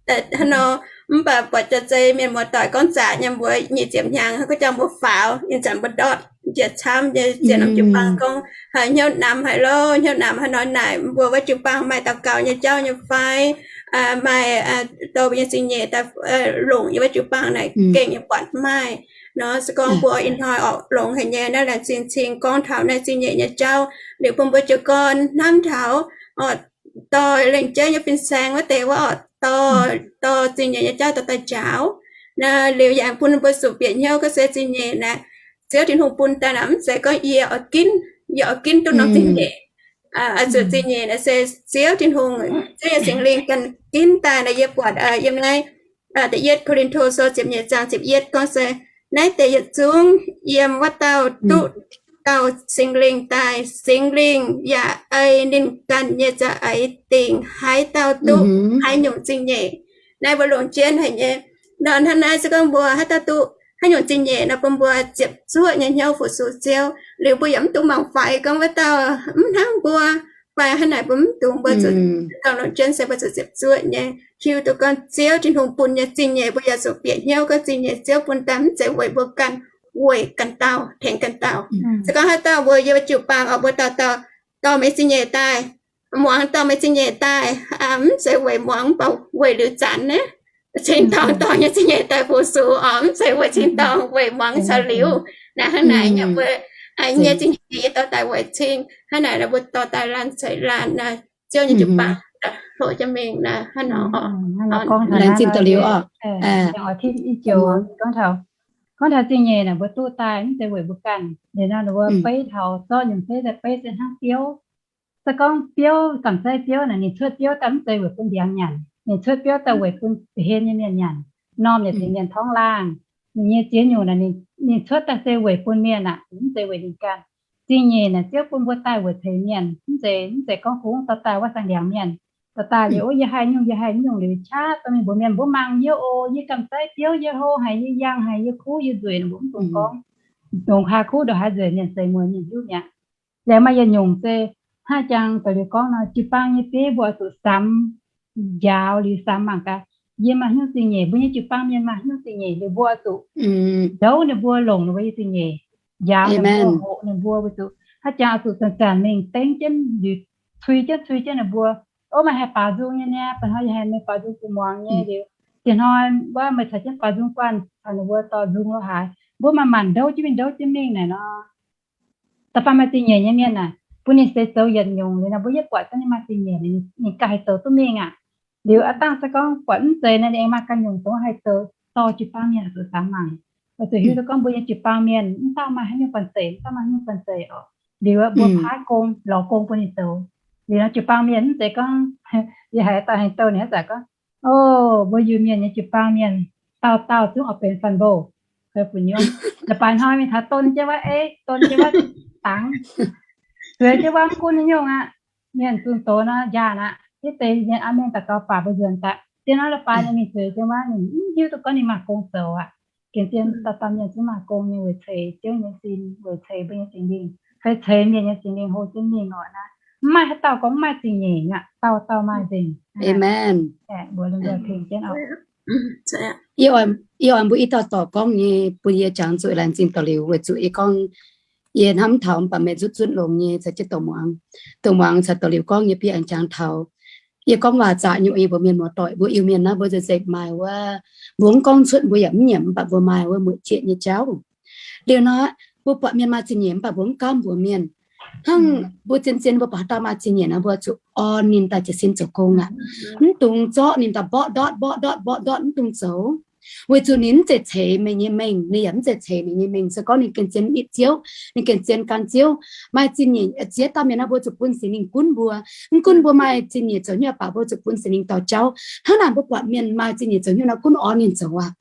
Haaix nor, mv baac buatc jaax zei mienh muoz-doic gorngv zaqc nyei mbuo nyic ziepc hnyangx haaix gorngv jangx mbuo faaux, ih zanc mbuo ndortv njiec camv nyei ziex norm jiu-baang gorngv haiz hnyouv namx haic lorqc, hnyouv namx haaix nor naaic mbuo wuov jiu-baang maaih daux gaux nyei jauv nyei fai? Maaih dorh mbuo nyei zingh nyeic daaih longc yiem wuov jiu-baang naaic gengh nyei buatc maaih nor. Se gorngv mbuo ih hnoi oix longx haic nyei naaiv laengz zingh cing gorngv taux naaiv zingh nyeic nyei jauv liuz bun mbuo jiez gorn hnamv taux oc, dorh lengc jeiv nyei fin-saeng wuov deix wuov oc, dorh, dorh zingh nyeic nyei jauv dorh daaih njaaux. Naaiv liuz yaac bun mbuo zuqc bieqc hnyouv gorngv se zingh nyeic naaic Ziouv Tin-Hungh bun daaih naaic mv zeiz gorngv yie oix ginv, yie oix ginv duqv norm zingh nyeic. Oix zuqc zingh nyeic naaic se Ziouv Tin-Hungh, Ziouv nyei Singx Lingh ganh ginv daaih naaic. Yie buatc yiem naaiv da'yietv Ko^lin^to Sou ziepc nyeic zaang ziepc yietv gorngv se, naaiv deix yietc zungv yiem wuov dauh duqv dauh Singx Lingh daaih, Singx Lingh yaac ei ninh ganh nyei za'eix dingc haaix dauh duqv haaix nyungc zingh nyeic. Naaiv mbuo longc jienv haic nyei. Nor hnangv naaiv se gorngv mbuo haaix dauh duqv haaix nyungc zingh nyeic nor bun mbuo ziepc zuoqv nyei hnyouv fu-sux Ziouv. Liuz mbuo yaac mv dungx mangc faix gorngv wuov dauh mv hnangv mbuo, fai hnangv naaic mbuo mv dungx, mbuo zuqc dongh longc jienv se mbuo zuqc ziepc zuoqv nyei hiuv duqv gorngv Ziouv Tin-Hungh bun nyei zingh nyeic mbuo yaac zuqc bieqc hnyouv gorngv zingh nyeic Ziouv bun daaih mv zeiz weic mbuo ganh, weic ganh dauh, tengx ganh dauh. Se gorngv haaix dauh mbuo yiem jiu-baang oc, mbuo dauh dauh dorh meih zingh nyeic daaih, muangx dorh meih zingh nyeic daaih, mv zeiz weic muangx mv baac weic liuz zanc naaiv cingx dorngx dorh nyei zingh nyeic daaih fu-sux oc, mv zeiz weic cingx dorngx weic muangx caux liuz. Naaiv hnangv naaic nyei mbuo nyei zingh nyeic yie dorh daaih weic cing hnangv naaic, mbuo dorh daaih laanh ceix laanh naaiv Ziouv nyei jiu-baang hlo jienv mingh naaiv hnangv nor. Laengz zingh daux liuz oc. Gorngv taux zingh nyeic naaic mbuo duqv daaih mv zeiz weic mbuo ganh. Liuz nor mbuo beiv taux zorqv nyungc zeiv daaih beiv se hnangv biouv. Se gorngv biouv, gamh zeiv biouv naaic ninh cuotv biouv daaih mv zeiz weic bun ndiangx nyanc, ninh cuotv biouv daaih weic bun da'hlen nyei mienh nyanc, normh yietc fingx mienh torngv laangh. Ninh nyei ziex nyungc naaic ninh cuotv daaih se weic bun mienh aqv, mv zeiz weic ninh ganh. Zingh nyeic naaic Ziouv bun mbuo daaih weic ceix mienh, mv zeiz, mv zeiz gorngv kungx dorh daaih wuov saeng ndiangx mienh. Dorh daaih liuz, o, yie haih nyungc, yie haih nyungc liuz qaqv dorh mingh mbuox mienh, mbuo mangc yie oc, yie gamh zeiv biouv, yie hlo haic, yie yangh haic, yie kuv, yie nzueic, mbuo mv dungx gorngv. Dongh haaix kuv ndongc haaix nzueic mienh seix mueiz mienh hiuv mi'aqv. Liuz maaih yietc nyungc se hnangv jangx daux liuz gorngv nor, jiu-baang nyei bieiv mbuo oix zuqc samx njaaux liuz samx mangc gaax, yie maaih hnyouv zingh nyeic, mbuo nyei jiu-baang mienh maaih hnyouv zingh nyeic liuz mbuo oix zuqc ndouv ninh mbuo, longc ninh mbuo nyei zingh nyeic, njaaux ninh mbuo, hoqc ninh mbuo, weic zuqc hnangv jangx oix zuqc zanc-zanc mingh dengv jienv liuz cui jienv cui jienv ninh mbuo. Ov, meih haih baaux nzung nyei niaa, ba'hnoi yie haih meih baaux nzung bun muangx nyei liuz, diex hnoi wuov meih caux jienv baaux nzung guanh caux ninh mbuo dorh nzung lo haaix, mbuo maaih maanc ndouv jienv mingh ndouv jienv mingh naaic nor. Da'faanh maaih zingh nyeic nyei mienh naaic, bun ninh seix zoux yietc nyungc liuz nor, mbuo yietv buatc gorngv ninh maaih zingh nyeic, ninh ganh haih zoux duqv mingh aqv. Liuz aav dangh se gorngv buatc mv zeiz naaic, ninh aengx maaih ganh nyungc dongh haih zoux dorh jiu-baang mienh zuqc samx mangc. Oix zuqc hiuv duqv gorngv mbuo nyei jiu-baang mienh mv dauh maaih haaix nyungc banh zeic, mv dauh maaih haaix nyungc banh zeic oc. Liuz mbuo paaiv gong, lorz gong bun ninh zoux. Liuz nor jiu-baang mienh mv zeiz gorngv yie haiz dauh haaix dauh ninh haaix zanc gorngv, o, mbuo Iu-Mienh nyei jiu-baang mienh dauh dauh zungv oix benx fanh mbuo, fai fu'nyuoqv. La'baaix hnoi mingh taux don jienv wuov ei, don jienv wuov dangx, zueiz jienv wuov mv gunv haaix nyungc aqv. Mienh zunh doz nor njaanh aqv. Hitv deix mienh aamen daux gaux baac mbuo nzuonx daaih. Dien nor la'baaix ninh mingh zueiz jienv wuov, ninh mv hiuv duqv gorngv ninh maaih gong zoux aqv. Gengh zien dauh dauh mienh zungv maaih gong nyei weic ceix Ziouv nyei sin, weic ceix mbuo nyei Singx Lingh, fai ceix mienh nyei Singx Lingh hlo jienv mingh oc naaiv. Mv maaih haaix dauh gorngv mv maaih zingh nyeic aqv, dauh dauh maaih nzengc. Amen. Mbuox mbuo tengx jienv oc. Yie oix mbuo ih dauh dorc gorngv nyei bun yie jangx zuqc laengz zingh daux liuz weic zuqc yie gorngv, yie hnamv taux mv baac meih nzutv zunv longx nyei caux jienv dongh muangx, dongh muangx caux daux liuz gorngv nyei bieqc aengx jangx taux. Yie gorngv waac zaqc nyungc yie mbuox mienh muoz-doic, mbuo Iu-Mienh naaiv mbuo nzengc nzengc maaih wuov, mbuo mv gorngv cuotv mbuo yaac mv nyiemc mv baac mbuo maaih wuov mueic jieqv nyei jauv. Liuz nor, mbuo buatc mienh maaih zingh nyeic mv baac mbuo mv gaamv mbuox mienh. Hnangv mbuo zien-zien mbuo buatc haaix dauh maaih zingh nyeic nor, mbuo zuqc orn ninh daaih jiez sin zoux gong aqv. Mv dungx zorqv ninh daaih mborqv ndortv mborqv ndortv mborqv ndortv, mv dungx zoux. Weic zuqc ninh mv zeiz ceix meih nyei mengh, ninh yaac mv zeiz ceix meih nyei mengh. Se gorngv ninh gengh zien mv bieqc Ziouv, ninh gengh zien gan Ziouv. Maaih zingh nyeic ziex dauh mienh nor, mbuo zuqc bun Singx Lingh gunv mbuo. Mv gunv mbuo maaih zingh nyeic zoux hnyouv baac mbuo zuqc bun Singx Lingh dorh jauv. Hnangv naaic mbuo buatc mienh maaih zingh nyeic zoux hnyouv nor, gunv orn ninh zoux aqv.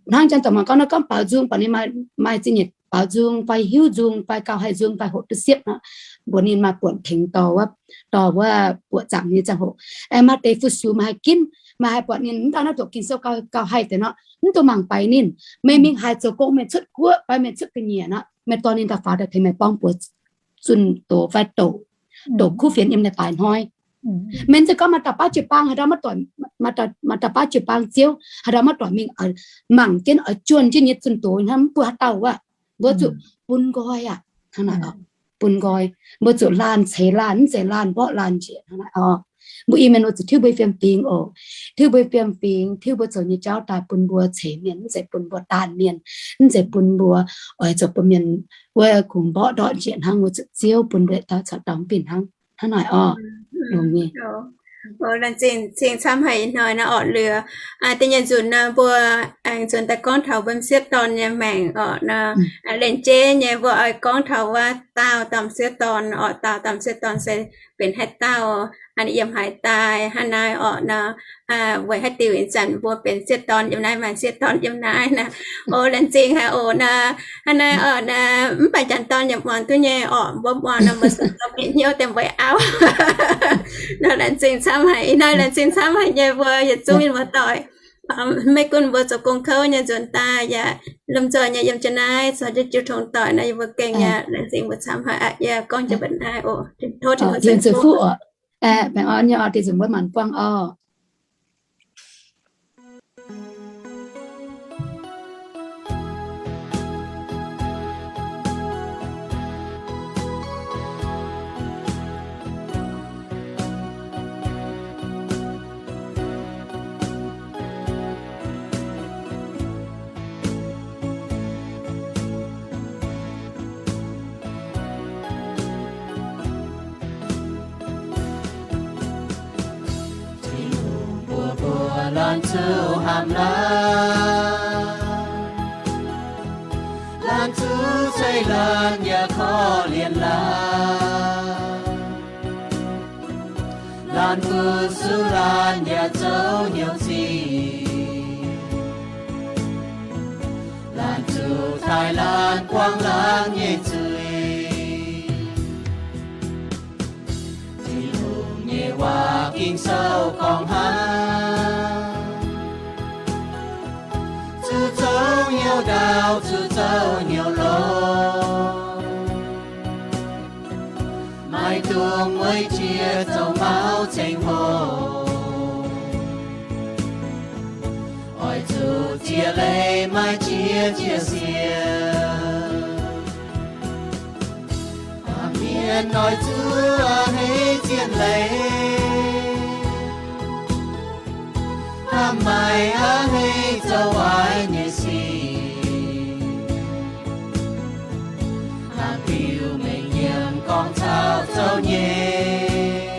Hnangv janx doc mangc gorngv nor, gorngv baaux nzung baac ninh maaih, maaih zingh nyeic baaux nzung fai hiuv nzung fai gauh haih nzung fai hoqc duqv siepv nor, mbuox ninh maaih buonc tengx dorh wuov, dorh wuov buoqc zaangc nyei ziangh hoc. Aengx maaih deix fu-sux maaih haih ginv, maaih haih buatc ninh mv daaih naaiv doqc Ging-Sou gauh, gauh haih deix nor, mv dungx mangc baix ninh. Meih mingh haaix zoux gong, meih cuotv guoqv fai meih cuotv ga'nyiec nor, meih dorh ninh daaih faaux daaih tengx meih borngv buoz zunh doz fai doqc, doqc kuv fienx yiem ninh daaih hnoi. Meih se gorngv maaih dauh baav jiu-baang haaix dauh maiv doic, maaih dauh baav jiu-baang ziouv haaix dauh maiv doic mingh mangc jienv oix juonh jienv nyei zunh doz hnangv, mv bun haaix dauh wuov, mbuo zuqc bun nqoi aqv. Hnangv naaic, bun nqoi, mbuo zuqc laanh ceix laanh, mv zeiz laanh mborqv laanh njiec. Hnangv naaic oc. Mbuo Iu-Mienh oix zuqc tiuv mbuo fiem-fingx oc. Tiuv mbuo fiem-fingx, tiuv mbuo zoux nyei jauv daaih bun mbuo ceix mienh, mv zeiz bun mbuo daanh mienh, mv zeiz bun mbuo oix zoux bun mienh wuov kungx mborqv ndortv njiec hnangv. Mbuo zuqc Ziouv bun mbuo daaih caux dauh mv bienh hnangv. Hnangv naaic oc. Longx nyei. Laengz zingh camv haic ih hnoi naaiv orqc. Liuz da'nyeic nzunc naaiv mbuo aengx nzuonx daaih gorngv taux mbuo m'sieqv dorn nyei maengc orqc nor. Laengz jeiv nyei mbuo oix gorngv taux wuov daauh dauh m'sieqv dorn orqc. Daauh dauh m'sieqv dorn se benx haaix dauh, yiem haaix daaih, hnangv naaiv orqc nor. Weic haaix diuc ih zanc mbuo benx sieqv dorn yiem naaiv, maaih sieqv dorn yiem naaiv naaic. O, laengz zingh haic oc nor. Hnangv naaiv orqc nor, mv baac janx dorn yaac muangx duqv nyei orqc. Mbuo muangx nor mbuo se dorh bieqc hnyouv daaih mbuo auv. Nor laengz zingh camv haic, ih hnoi laengz zingh camv haic nyei mbuo yietc zungv mienh muoz-doic. Maiv gunv mbuo zoux gong kouv nyei nzuonx daaih yaac lomh nzoih nyei yiem jienv naaiv caux jiu tong doic nor, yie mbuo gengh yaac laengz zingh mbuo camv haic aqv. Yie gorngv jiex mbuo naaiv oc. Tov Tin-Hungh ceix fuqv oc. Baengh orn nyei oc, deix nzunc mbuo maanc buangh oc. Tin-Hungh mbuox mbuo laanh zuqc hnamv laanh, laanh zuqc ceix laanh yaac korv-lienh laanh, laanh fu-sux laanh yaac zoux hnyouv zingh, laanh zuqc taaih laanh buangh laanh nyei zuiz. Tin-Hungh nyei waac Ging-Sou gorngv hnangv, zuqc zoux hnyouv ndaauv, zuqc zoux hnyouv longx, maiv dungx mueiz jiex zoux mauv ceng-hlo. Oix zuqc ziex leiz maaih jiex ziex sieqv. Hnamv mienh oix zuqc a'hneiv zien leiz, hnamv maaic a'hneiv zoux waaic nyei sic, hnamv biux mengh yiem gorngv caux zoux nyei.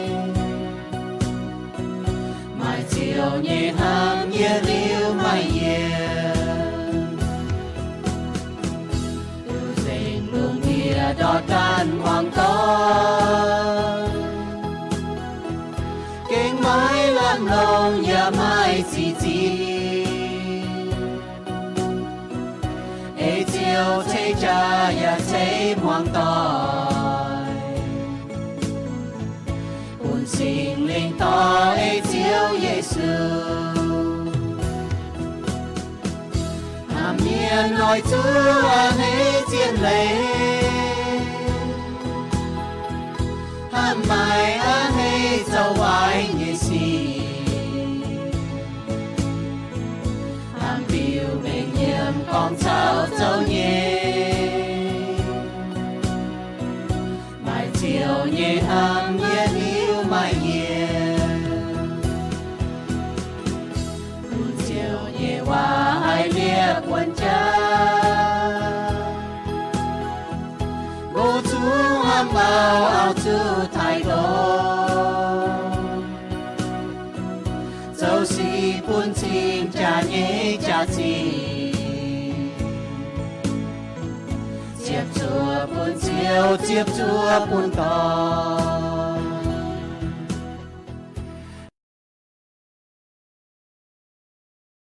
Maaih ziouc nyei hnamv yietc liuz maaih yienc, nzengc lungh ndiev ndortv ganh muangx doic, gengh maiv lamh longc yaac maiv zic zinh. Ei Ziouv ceix jaax yaac ceix muangx doic, bun Singx Lingh dorh ei Ziouv Yesu. Hnamv mienh oix zuqc a'hneiv zien leiz, hnamv maaic a'hneiv zoux waaic nyei sic, hnamv biux mengh yiem gorngv caux zoux nyei. Maaih ziouc nyei hnamv yietc liuz maaih yienc, bun ziouc nyei waac haih liepc buonc jaax. Mbuo zungv hnamv auv, auv zuqc taaih ndoqv, zoux sic bun cing jaax nyei jaax-zinh, ziepc zuoqv bun ziouv, ziepc zuoqv bun dorn.